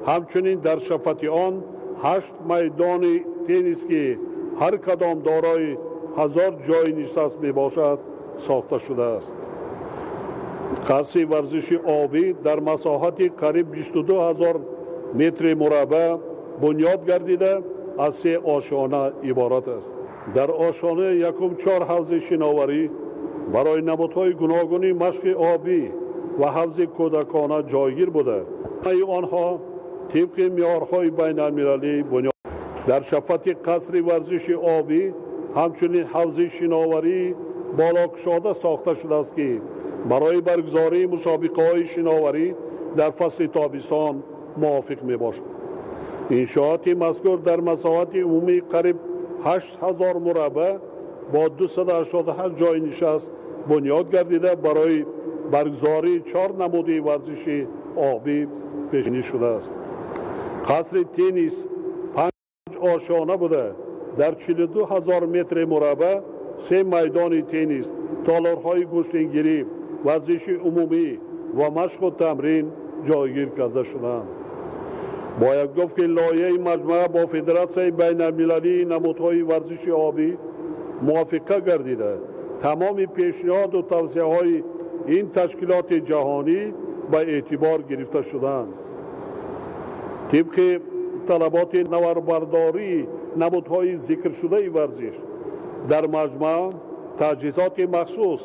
ҳамчунин дар шафати он 8 майдони теннис, ки ҳар кадом дорои 1000 ҷойи нишаст мебошад, сохта шудааст. Қасри варзиши обӣ дар масоҳати қариб 22 000 метри мураббаъ бунёд гардида, аз се ошёна иборат аст. Дар ошёнаи якум 4 ҳавзи шиноварӣ барои намудҳои гуногуни машқи обӣ ва ҳавзи кӯдакона ҷойгир буда, ҳамаи онҳо тибқи меъёрҳои байналмилалӣ бунёд. Дар шафати қасри варзиши обӣ ҳамчунин ҳавзи шиноварии болокушода сохта шудааст, ки барои баргузории мусобиқаҳои шиноварӣ дар фасли тобистон мувофиқ мебошад. Иншооти мазкур дар масоҳати умумии қариб 8000 мураббаъ бо 288 ҷойи нишаст бунёд гардида, барои баргузории 4 намуди варзиши обӣ пешбинӣ шудааст. Қасри теннис 5 ошёна буда, дар 42 000 метри мураббаъ се майдони теннис, толорҳои гӯштингирӣ, варзиши умумӣ ва машқу тамрин ҷойгир карда шудаанд. Бояд гуфт, ки лоиҳаи маҷмӯа бо Федератсияи байналмилалии намудҳои варзиши обӣ мувофиқа гардида, тамоми пешниҳоду тавсияҳои ин ташкилоти ҷаҳонӣ ба эътибор гирифта шудаанд. Тибқи талаботи наварбардории намудҳои зикршудаи варзиш дар маҷмӯа таҷҳизоти махсус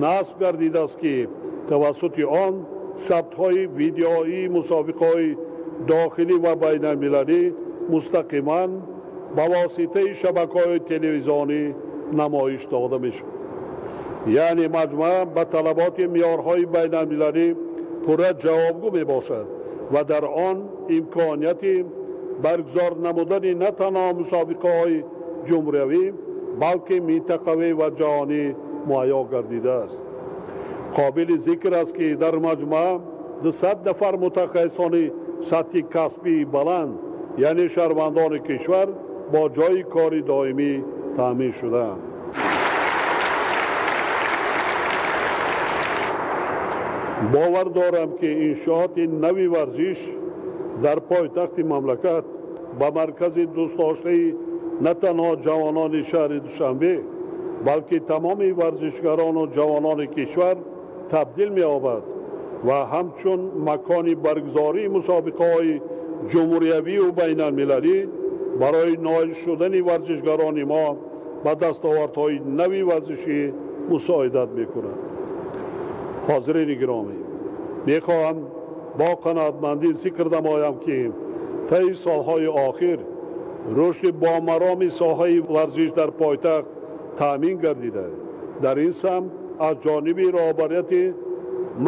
насб гардидааст, ки тавассути он сабтҳои видеоии мусобиқаҳои дохилӣ ва байналмилалӣ мустақиман ба воситаи шабакаҳои телевизионӣ намоиш дода мешавад. Яъне маҷмӯа ба талаботи меъёрҳои байналмилалӣ пурра ҷавобгӯ мебошад ва дар он имконияти баргузор намудани на танҳо мусобиқаҳои ҷумҳуриявӣ, балки минтақавӣ ва ҷаҳонӣ муҳайё гардидааст. Қобили зикр аст, ки дар маҷмӯа 200 нафар мутахассисони сатҳи касбии баланд, яъне шаҳрвандони кишвар, бо ҷойи кори доимӣ таъмин шудаанд. Бовар дорам, ки иншооти нави варзиш дар пойтахти мамлакат ба маркази дӯстдоштаи на танҳо ҷавонони шаҳри Душанбе, балки тамоми варзишгарону ҷавонони кишвар табдил меёбад ва ҳамчун макони баргузории мусобиқаҳои ҷумҳуриявию байналмилалӣ барои ноил шудани варзишгарони мо ба дастовардҳои нави варзишӣ мусоидат мекунад. Ҳозирини гиромӣ, мехоҳам бо қаноатмандӣ зикр намоям, ки таи солҳои охир рушди бомароми соҳаи варзиш дар пойтахт таъмин гардида, дар ин самт аз ҷониби роҳбарияти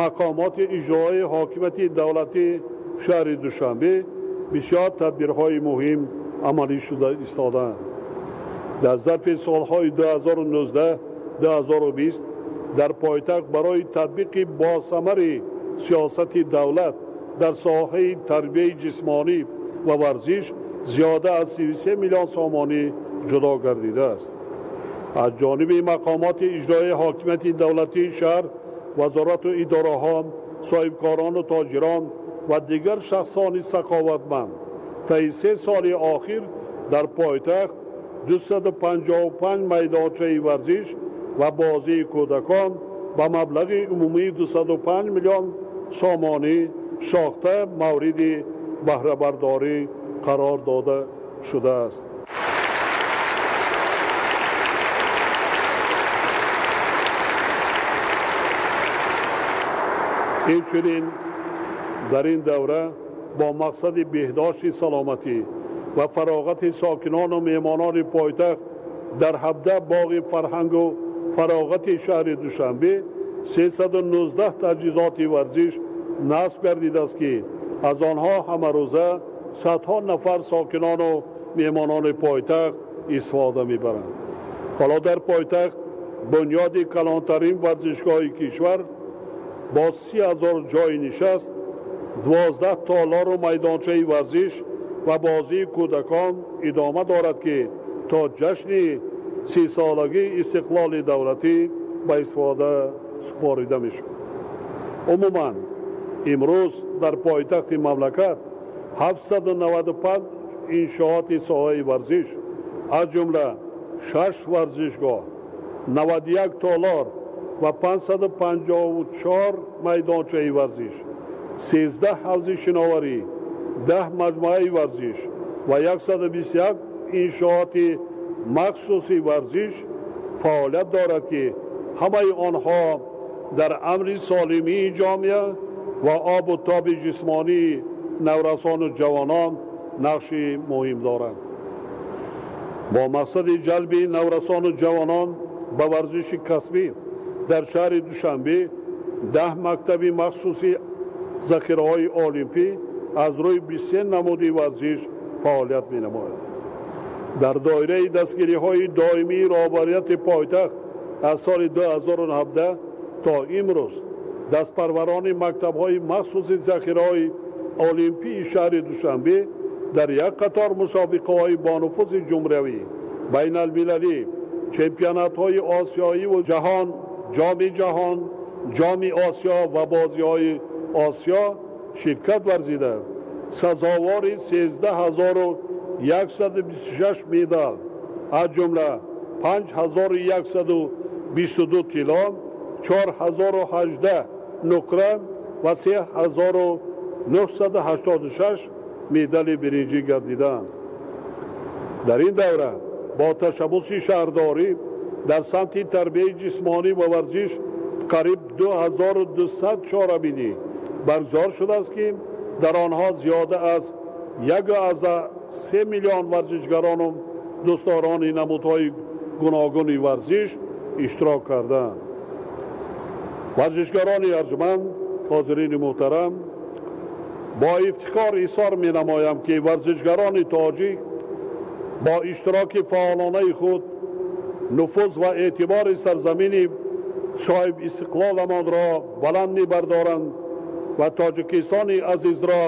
мақомоти иҷроии ҳокимияти давлатии шаҳри Душанбе бисёр тадбирҳои муҳим амалӣ шуда истодаанд. Дар зарфи солҳои 2019-2020 дар пойтахт барои татбиқи босамари сиёсати давлат дар соҳаи тарбияи ҷисмонӣ ва варзиш зиёда аз 33 миллион сомонӣ ҷудо гардидааст. Аз ҷониби мақомоти иҷроии ҳокимияти давлатии шаҳр, вазорату идораҳо, соҳибкорону тоҷирон ва дигар шахсони саховатманд таи 3 соли охир дар пойтахт 255 майдончаи варзиш ва бозии кӯдакон ба маблағи умумии 205 миллион сомонӣ сохта мавриди баҳрабардорӣ қарор дода шудааст. Инчунин дар ин давра бо мақсади беҳдошти саломатӣ ва фароғати сокинону меҳмонони пойтахт дар 17 боғи фарҳангу фароғати шаҳри Душанбе 319 таҷҳизоти варзиш насб гардидааст, ки аз онҳо ҳамарӯза садҳо нафар сокинону меҳмонони пойтахт истифода мебаранд. Ҳоло дар пойтахт бунёди калонтарин варзишгоҳи кишвар бо 30 000 ҷойи нишаст, 12 толору майдончаи варзиш ва бозии кӯдакон идома дорад, ки то ҷашни 30-солагии истиқлоли давлатӣ ба истифода супорида мешавад. Умуман, имрӯз дар пойтахти мамлакат 795 иншооти соҳаи варзиш, аз ҷумла шаш варзишгоҳ, 91 толор ва 554 майдончаи варзиш, 13 ҳавзи шиноварӣ, 10 маҷмӯаи варзиш ва 121 иншооти махсуси варзиш фаъолият дорад, ки ҳамаи онҳо дар амри солимии ҷомеа ва обу тоби ҷисмонии наврасону ҷавонон нақши муҳим доранд. Бо мақсади ҷалби наврасону ҷавонон ба варзиши касбӣ дар шаҳри Душанбе 10 мактаби махсуси захираҳои олимпӣ аз рӯи 23 намуди варзиш фаъолият менамояд. Дар доираи дастгириҳои доимии роҳбарияти пойтахт аз соли 2017 то имрӯз дастпарварони мактабҳои махсуси захираҳои олимпии шаҳри Душанбе дар як қатор мусобиқаҳои бонуфузи ҷумҳуриявӣ, байналмилалӣ, чемпионатҳои осиёиву ҷаҳон, Ҷоми ҷаҳон, Ҷоми Осиё ва бозиҳои Осиё ширкат варзида, сазовори 13 126 медал, аз ҷумла 5122 тилло, 4018 нуқра ва 3986 медали биринҷӣ гардидаанд. Дар ин давра бо ташаббуси шаҳрдорӣ дар самти тарбияи ҷисмонӣ ва варзиш қариб 2200 чорабинӣ баргузор шудааст, ки дар онҳо зиёда аз 1,3 миллион варзишгарону дӯстдорони намудҳои гуногуни варзиш иштирок кардаанд. Варзишгарони арҷманд, ҳозирини муҳтарам, бо ифтихор изҳор менамоям, ки варзишгарони тоҷик бо иштироки фаъолонаи худ нуфуз ва эътибори сарзамини соҳиб истиқлоламонро баланд мебардоранд ва Тоҷикистони азизро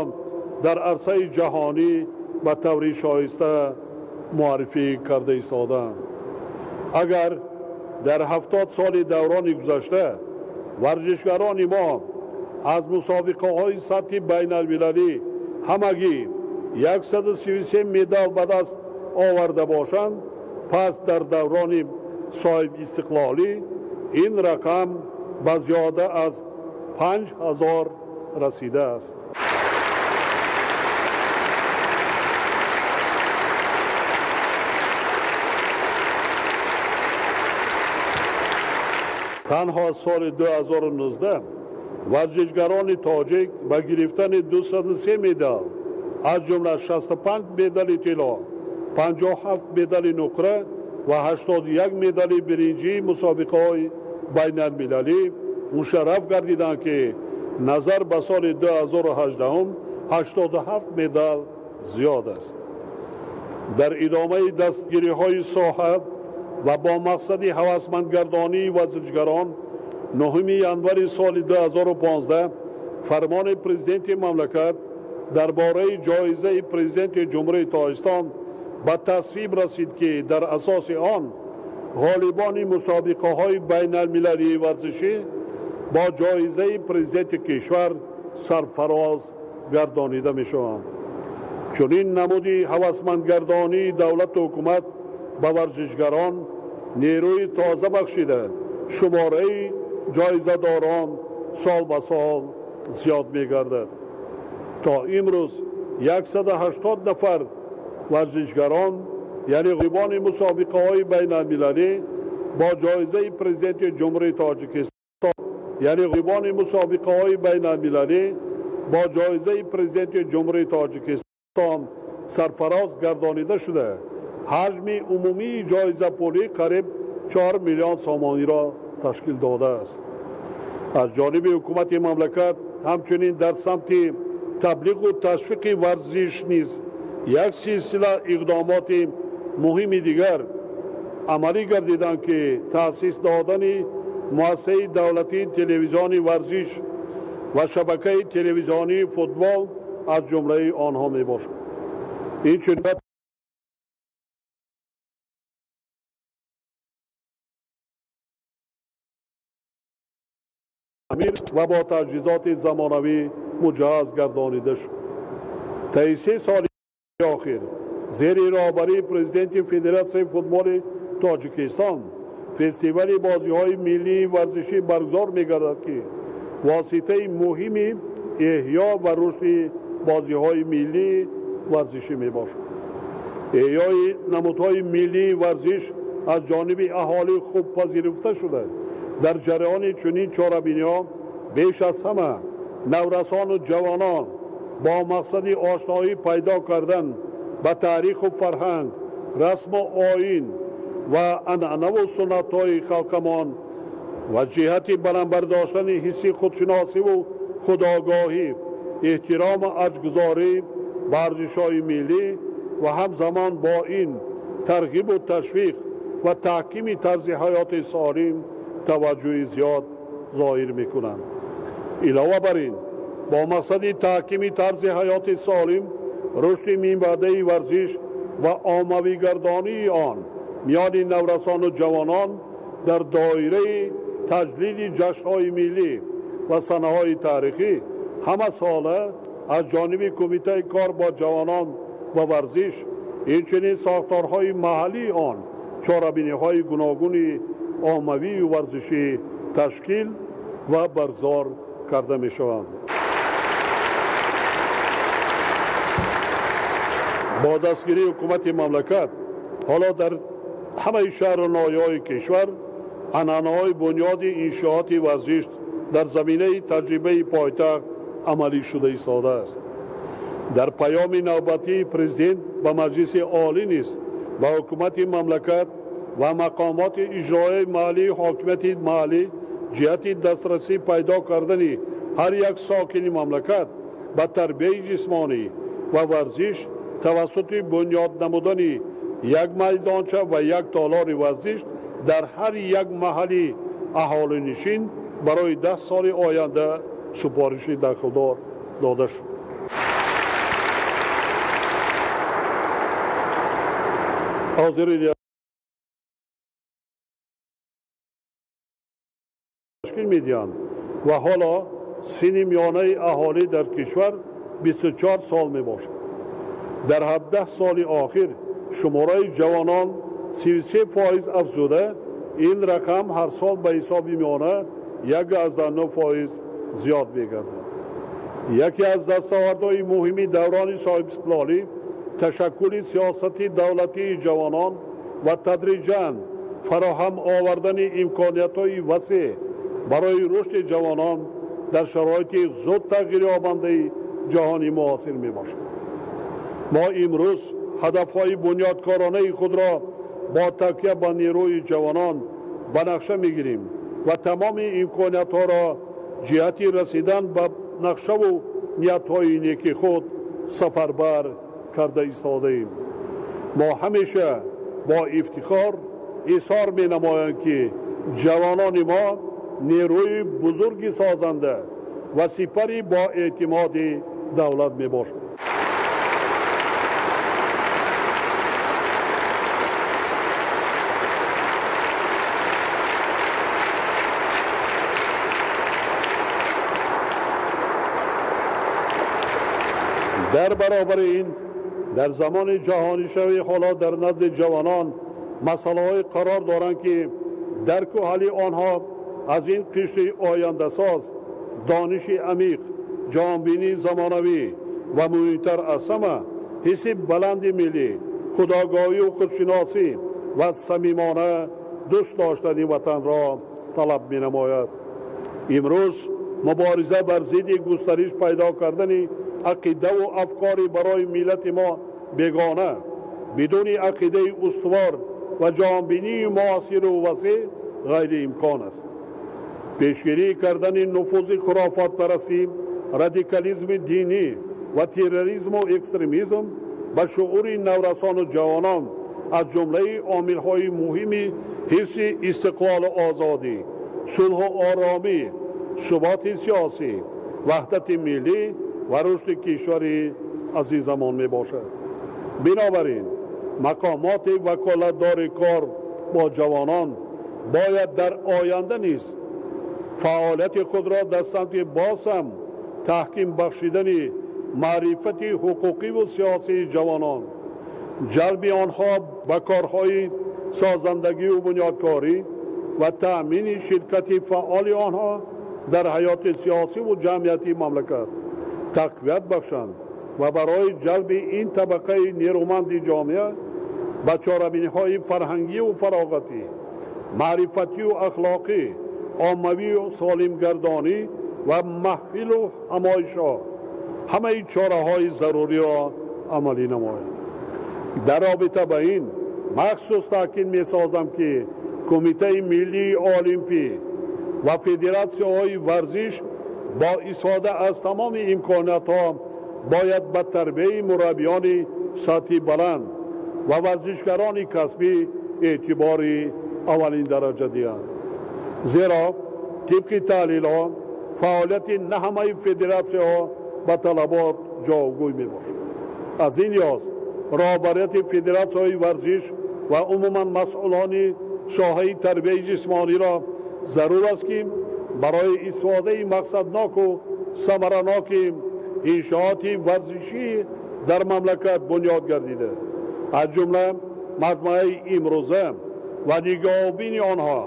дар арсаи ҷаҳонӣ ба таври шоиста муаррифӣ карда истодаанд. Агар дар 70 соли даврони гузашта варзишгарони мо аз мусобиқаҳои сатҳи байналмилалӣ ҳамагӣ 133 медал ба даст оварда бошанд, пас дар даврони соҳибистиқлолӣ ин рақам ба зиёда аз 5000 расидааст. Танҳо соли 2019 варзишгарони тоҷик ба гирифтани 203 медал, аз ҷумла 65 медали тилло, 57 медали нуқра ва 81 медали биринҷии мусобиқаҳои байналмилалӣ мушарраф гардиданд, ки назар ба соли 2018 87 медал зиёд аст. Дар идомаи дастгириҳои соҳа ва бо мақсади ҳавасмандгардонии варзишгарон 9 январи соли 2015 фармони президенти мамлакат дар бораи ҷоизаи Президенти Ҷумҳурии Тоҷикистон ба тасвиб расид, ки дар асоси он ғолибони мусобиқаҳои байналмилалии варзишӣ бо ҷоизаи президенти кишвар сарфароз гардонида мешаванд. Чунин намуди ҳавасмандгардонии давлату ҳукумат ба варзишгарон нерӯи тоза бахшида, шумораи ҷоизадорон сол ба сол зиёд мегардад. То имрӯз 180 нафар варзишгарон, яъне ғолибони мусобиқаҳои байналмилалӣ бо ҷоизаи Президенти Ҷумҳурии Тоҷикистон, яъне ғолибони мусобиқаҳои байналмилалӣ бо ҷоизаи Президенти Ҷумҳурии Тоҷикистон сарфароз гардонида шуда, ҳаҷми умумии ҷоизапулӣ қариб 4 миллион сомониро ташкил додааст. Аз ҷониби ҳукумати мамлакат ҳамчунин дар самти таблиғу ташвиқи варзиш низ як силсила иқдомоти муҳими дигар Амалӣ гардиданд, ки таъсис додани муассисаи давлатии телевизиони варзиш ва шабакаи телевизионии футбол аз ҷумлаи онҳо мебошад. Инчунин ва бо таҷҳизоти замонавӣ муҷаҳҳаз гардонида шуд. Таи 3 соли охир зери роҳбарии президенти Федератсияи футболи Тоҷикистон фестивали бозиҳои миллии варзишӣ баргузор мегардад, ки воситаи муҳими эҳё ва рушди бозиҳои миллии варзишӣ мебошад. Эҳёи намудҳои миллии варзиш аз ҷониби аҳолӣ хуб пазируфта шуда, дар ҷараёни чунин чорабиниҳо беш аз ҳама наврасону ҷавонон бо мақсади ошноӣ пайдо кардан ба таъриху фарҳанг, расму оин ва анъанаву суннатҳои халқамон ва ҷиҳати баланд бардоштани ҳисси худшиносиву худогоҳӣ, эҳтирому арҷгузорӣ ба арзишҳои миллӣ ва ҳамзамон бо ин тарғибу ташвиқ ва таҳкими тарзи ҳаёти солим таваҷҷӯҳи зиёд зоҳир мекунанд. Илова бар ин, бо мақсади таҳкими тарзи ҳаёти солим, рушди минбаъдаи варзиш ва оммавигардонии он миёни наврасону ҷавонон дар доираи таҷлили ҷашнҳои миллӣ ва санаҳои таърихӣ ҳама сола аз ҷониби Кумитаи кор бо ҷавонон ва варзиш, инчунин сохторҳои маҳаллии он чорабиниҳои гуногуни оммавию варзишӣ ташкил ва баргузор карда мешаванд. Бо дастгирии ҳукумати мамлакат ҳоло дар ҳамаи шаҳру ноҳияҳои кишвар анъанаҳои бунёди иншооти варзиш дар заминаи таҷрибаи пойтахт амалӣ шуда истодааст. Дар паёми навбатии президент ба Маҷлиси Олӣ низ ба ҳукумати мамлакат ва мақомоти иҷроияи маҳаллии ҳокимияти маҳаллӣ ҷиҳати дастрасӣ пайдо кардани ҳар як сокини мамлакат ба тарбияи ҷисмонӣ ва варзиш тавассути бунёд намудани як майдонча ва як толори варзиш дар ҳар як маҳалли аҳолинишин барои 10 соли оянда супориши дахлдор дода шуд. Ҳозирин ташкил медиҳанд ва ҳоло синни миёнаи аҳолӣ дар кишвар 24 сол мебошад. Дар 17 соли охир шумораи ҷавонон 33% афзуда, ин рақам ҳар сол ба ҳисоби миёна 1,9% зиёд мегардад. Яке аз дастовардҳои муҳими даврони соҳибистиқлолӣ ташаккули сиёсати давлатии ҷавонон ва тадриҷан фароҳам овардани имкониятҳои васеъ барои рушди ҷавонон дар шароити зуд тағйирёбандаи ҷаҳони муосир мебошад. Мо имрӯз ҳадафҳои бунёдкоронаи худро бо такя ба нерӯи ҷавонон ба нақша мегирем ва тамоми имкониятҳоро ҷиҳати расидан ба нақшаву ниятҳои неки худ сафарбар карда истодаем. Мо ҳамеша бо ифтихор изҳор менамоем, ки ҷавонони мо нерӯи бузурги созанда ва сипари бо эътимоди давлат мебошанд. Дар баробари ин дар замони ҷаҳонишавӣ ҳоло дар назди ҷавонон масъалаҳое қарор доранд, ки дарку ҳалли онҳо аз ин қишри ояндасоз, дониши амиқ, ҷаҳонбинии замонавӣ ва муҳимтар аз ҳама ҳисси баланди миллӣ, худогоҳию худшиносӣ ва самимона дӯст доштани ватанро талаб менамояд. Имрӯз мубориза бар зидди густариш пайдо кардани ақидаву афкори барои миллати мо бегона, бидуни ақидаи устувор ва ҷаҳонбинии муосиру васеъ ғайриимкон аст. Пешгирӣ кардани нуфузи хурофотпарастӣ, радикализми динӣ ва терроризму экстремизм ба шуури наврасону ҷавонон аз ҷумлаи омилҳои муҳими ҳифзи истиқлолу озодӣ, сулҳу оромӣ, суботи сиёсӣ, ваҳдати миллӣ ва рушди кишвари азизамон мебошад. Бинобар ин мақомоти ваколатдори кор бо ҷавонон бояд дар оянда низ фаъолияти худро дар самти боз ҳам таҳким бахшидани маърифати ҳуқуқиву сиёсии ҷавонон, ҷалби онҳо ба корҳои созандагиву бунёдкорӣ ва таъмини ширкати фаъоли онҳо дар ҳаёти сиёсиву ҷамъиятии мамлакат тақвият бахшанд ва барои ҷалби ин табақаи нерӯманди ҷомеа ба чорабиниҳои фарҳангиву фароғатӣ, маърифатию ахлоқӣ, оммавию солимгардонӣ ва маҳфилу ҳамоишҳо ҳамаи чораҳои заруриро амалӣ намоянд. Дар робита ба ин махсус таъкид месозам, ки Кумитаи миллии олимпӣ ва федератсияҳои варзиш бо истифода аз тамоми имкониятҳо бояд ба тарбияи мураббиёни сатҳи баланд ва варзишгарони касбӣ эътибори аввалин дараҷа диҳанд. Зеро тибқи таҳлилҳо фаъолияти на ҳамаи федератсияҳо ба талабот ҷавобгӯй мебошад. Аз ин лиҳоз роҳбарияти федератсияҳои варзиш ва умуман масъулони соҳаи тарбияи ҷисмониро зарур аст, ки барои истифодаи мақсадноку самараноки иншооти варзишӣ дар мамлакат бунёд гардида, аз ҷумла маҷмӯаи имрӯза ва нигаҳбонии онҳо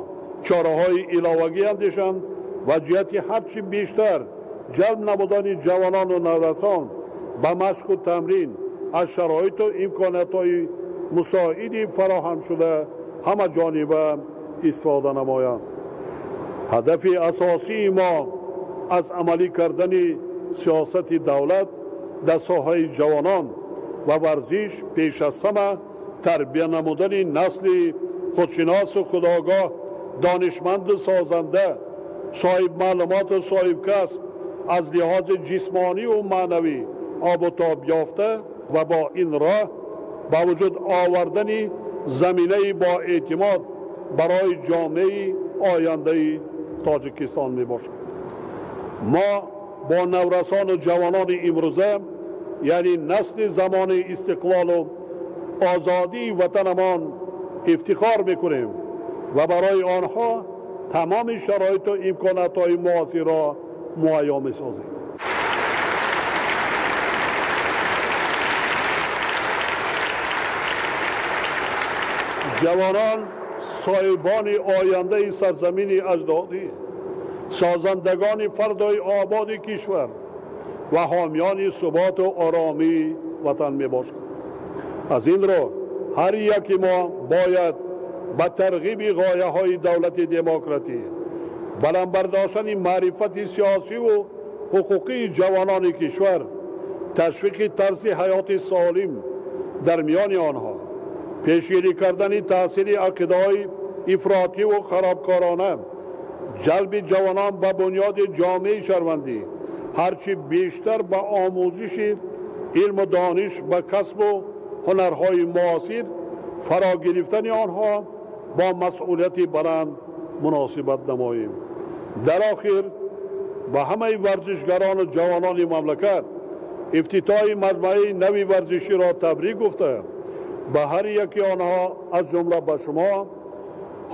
чораҳои иловагӣ андешанд ва ҷиҳати ҳарчи бештар ҷалб намудани ҷавонону наврасон ба машқу тамрин аз шароиту имкониятҳои мусоиди фароҳамшуда ҳамаҷониба истифода намоянд. Ҳадафи асосии мо аз амалӣ кардани сиёсати давлат дар соҳаи ҷавонон ва варзиш пеш аз ҳама тарбия намудани насли худшиносу худогоҳ, донишманду созанда, соҳибмаълумоту соҳибкасб, аз лиҳози ҷисмониву маънавӣ обутоб ёфта ва бо ин роҳ ба вуҷуд овардани заминаи боэътимод барои ҷомеаи ояндаи Тоҷикистон мебошад. Мо бо наврасону ҷавонони имрӯза, яъне насли замони истиқлолу озодии ватанамон ифтихор мекунем ва барои онҳо тамоми шароиту имкониятҳои муосирро муҳайё месозем. Ҷавонон соҳибони ояндаи сарзамини аҷдодӣ, созандагони фардои ободи кишвар ва ҳомиёни суботу оромии ватан мебошанд. Аз ин рӯ ҳар яки мо бояд ба тарғиби ғояҳои давлати демократӣ, баланд бардоштани маърифати сиёсиву ҳуқуқии ҷавонони кишвар, ташвиқи тарзи ҳаёти солим дар миёни онҳо, пешгирӣ кардани таъсири ақидаҳои ифротиву харобкорона, ҷалби ҷавонон ба бунёди ҷомеаи шаҳрвандӣ, ҳарчи бештар ба омӯзиши илму дониш, ба касбу ҳунарҳои муосир фаро гирифтани онҳо бо масъулияти баланд муносибат намоем. Дар охир ба ҳамаи варзишгарону ҷавонони мамлакат ифтитоҳи маҷмӯаи нави варзиширо табрик гуфта, ба ҳар яки онҳо аз ҷумла ба шумо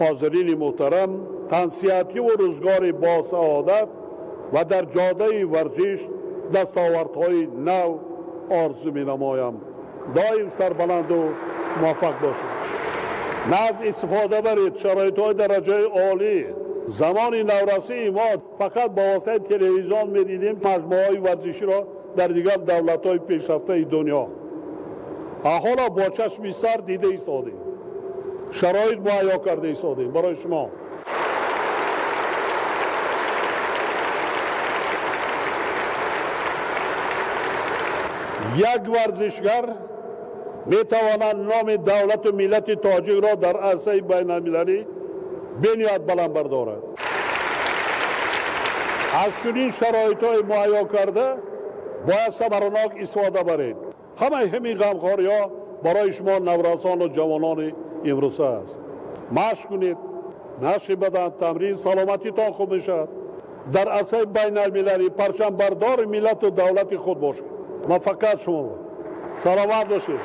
ҳозирини муҳтарам тансиҳативу рӯзгори босаодат ва дар ҷодаи варзиш дастовардҳои нав орзу менамоям. Доим сарбаланду муваффақ бошед. На аз истифода баред шароитҳои дараҷаи олӣ. Замони наврасии мо фақат ба воситаи телевизион медидем маҷмӯаҳои варзиширо дар дигар давлатҳои пешрафтаи дунё. Ҳоло бо чашми сар дида истодем, шароит муҳайё карда истодем барои шумо. Як варзишгар метавонад номи давлату миллати тоҷикро дар арсаи байналмилалӣ бениҳоят баланд бардорад. Аз чунин шароитҳои муҳайё карда бояд самаранок истифода баред. Ҳамаи ҳамин ғамхориҳо Барои шумо наврасону ҷавонони имрӯза аст. Машқ кунед, нашри бадан, тамрин, саломатитон хуб мешавад. Дар арсаи байналмилалӣ парчамбардори миллату давлати худ бошед. Муваффақият шуморо, саломат бошед.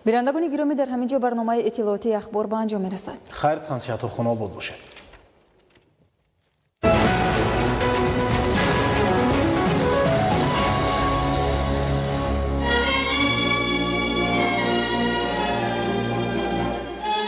Бинандагони гиромӣ, дар ҳамин ҷо барномаи иттилоотии Ахбор ба анҷом мерасад. Хайр, тансиҳату хонобод бошед.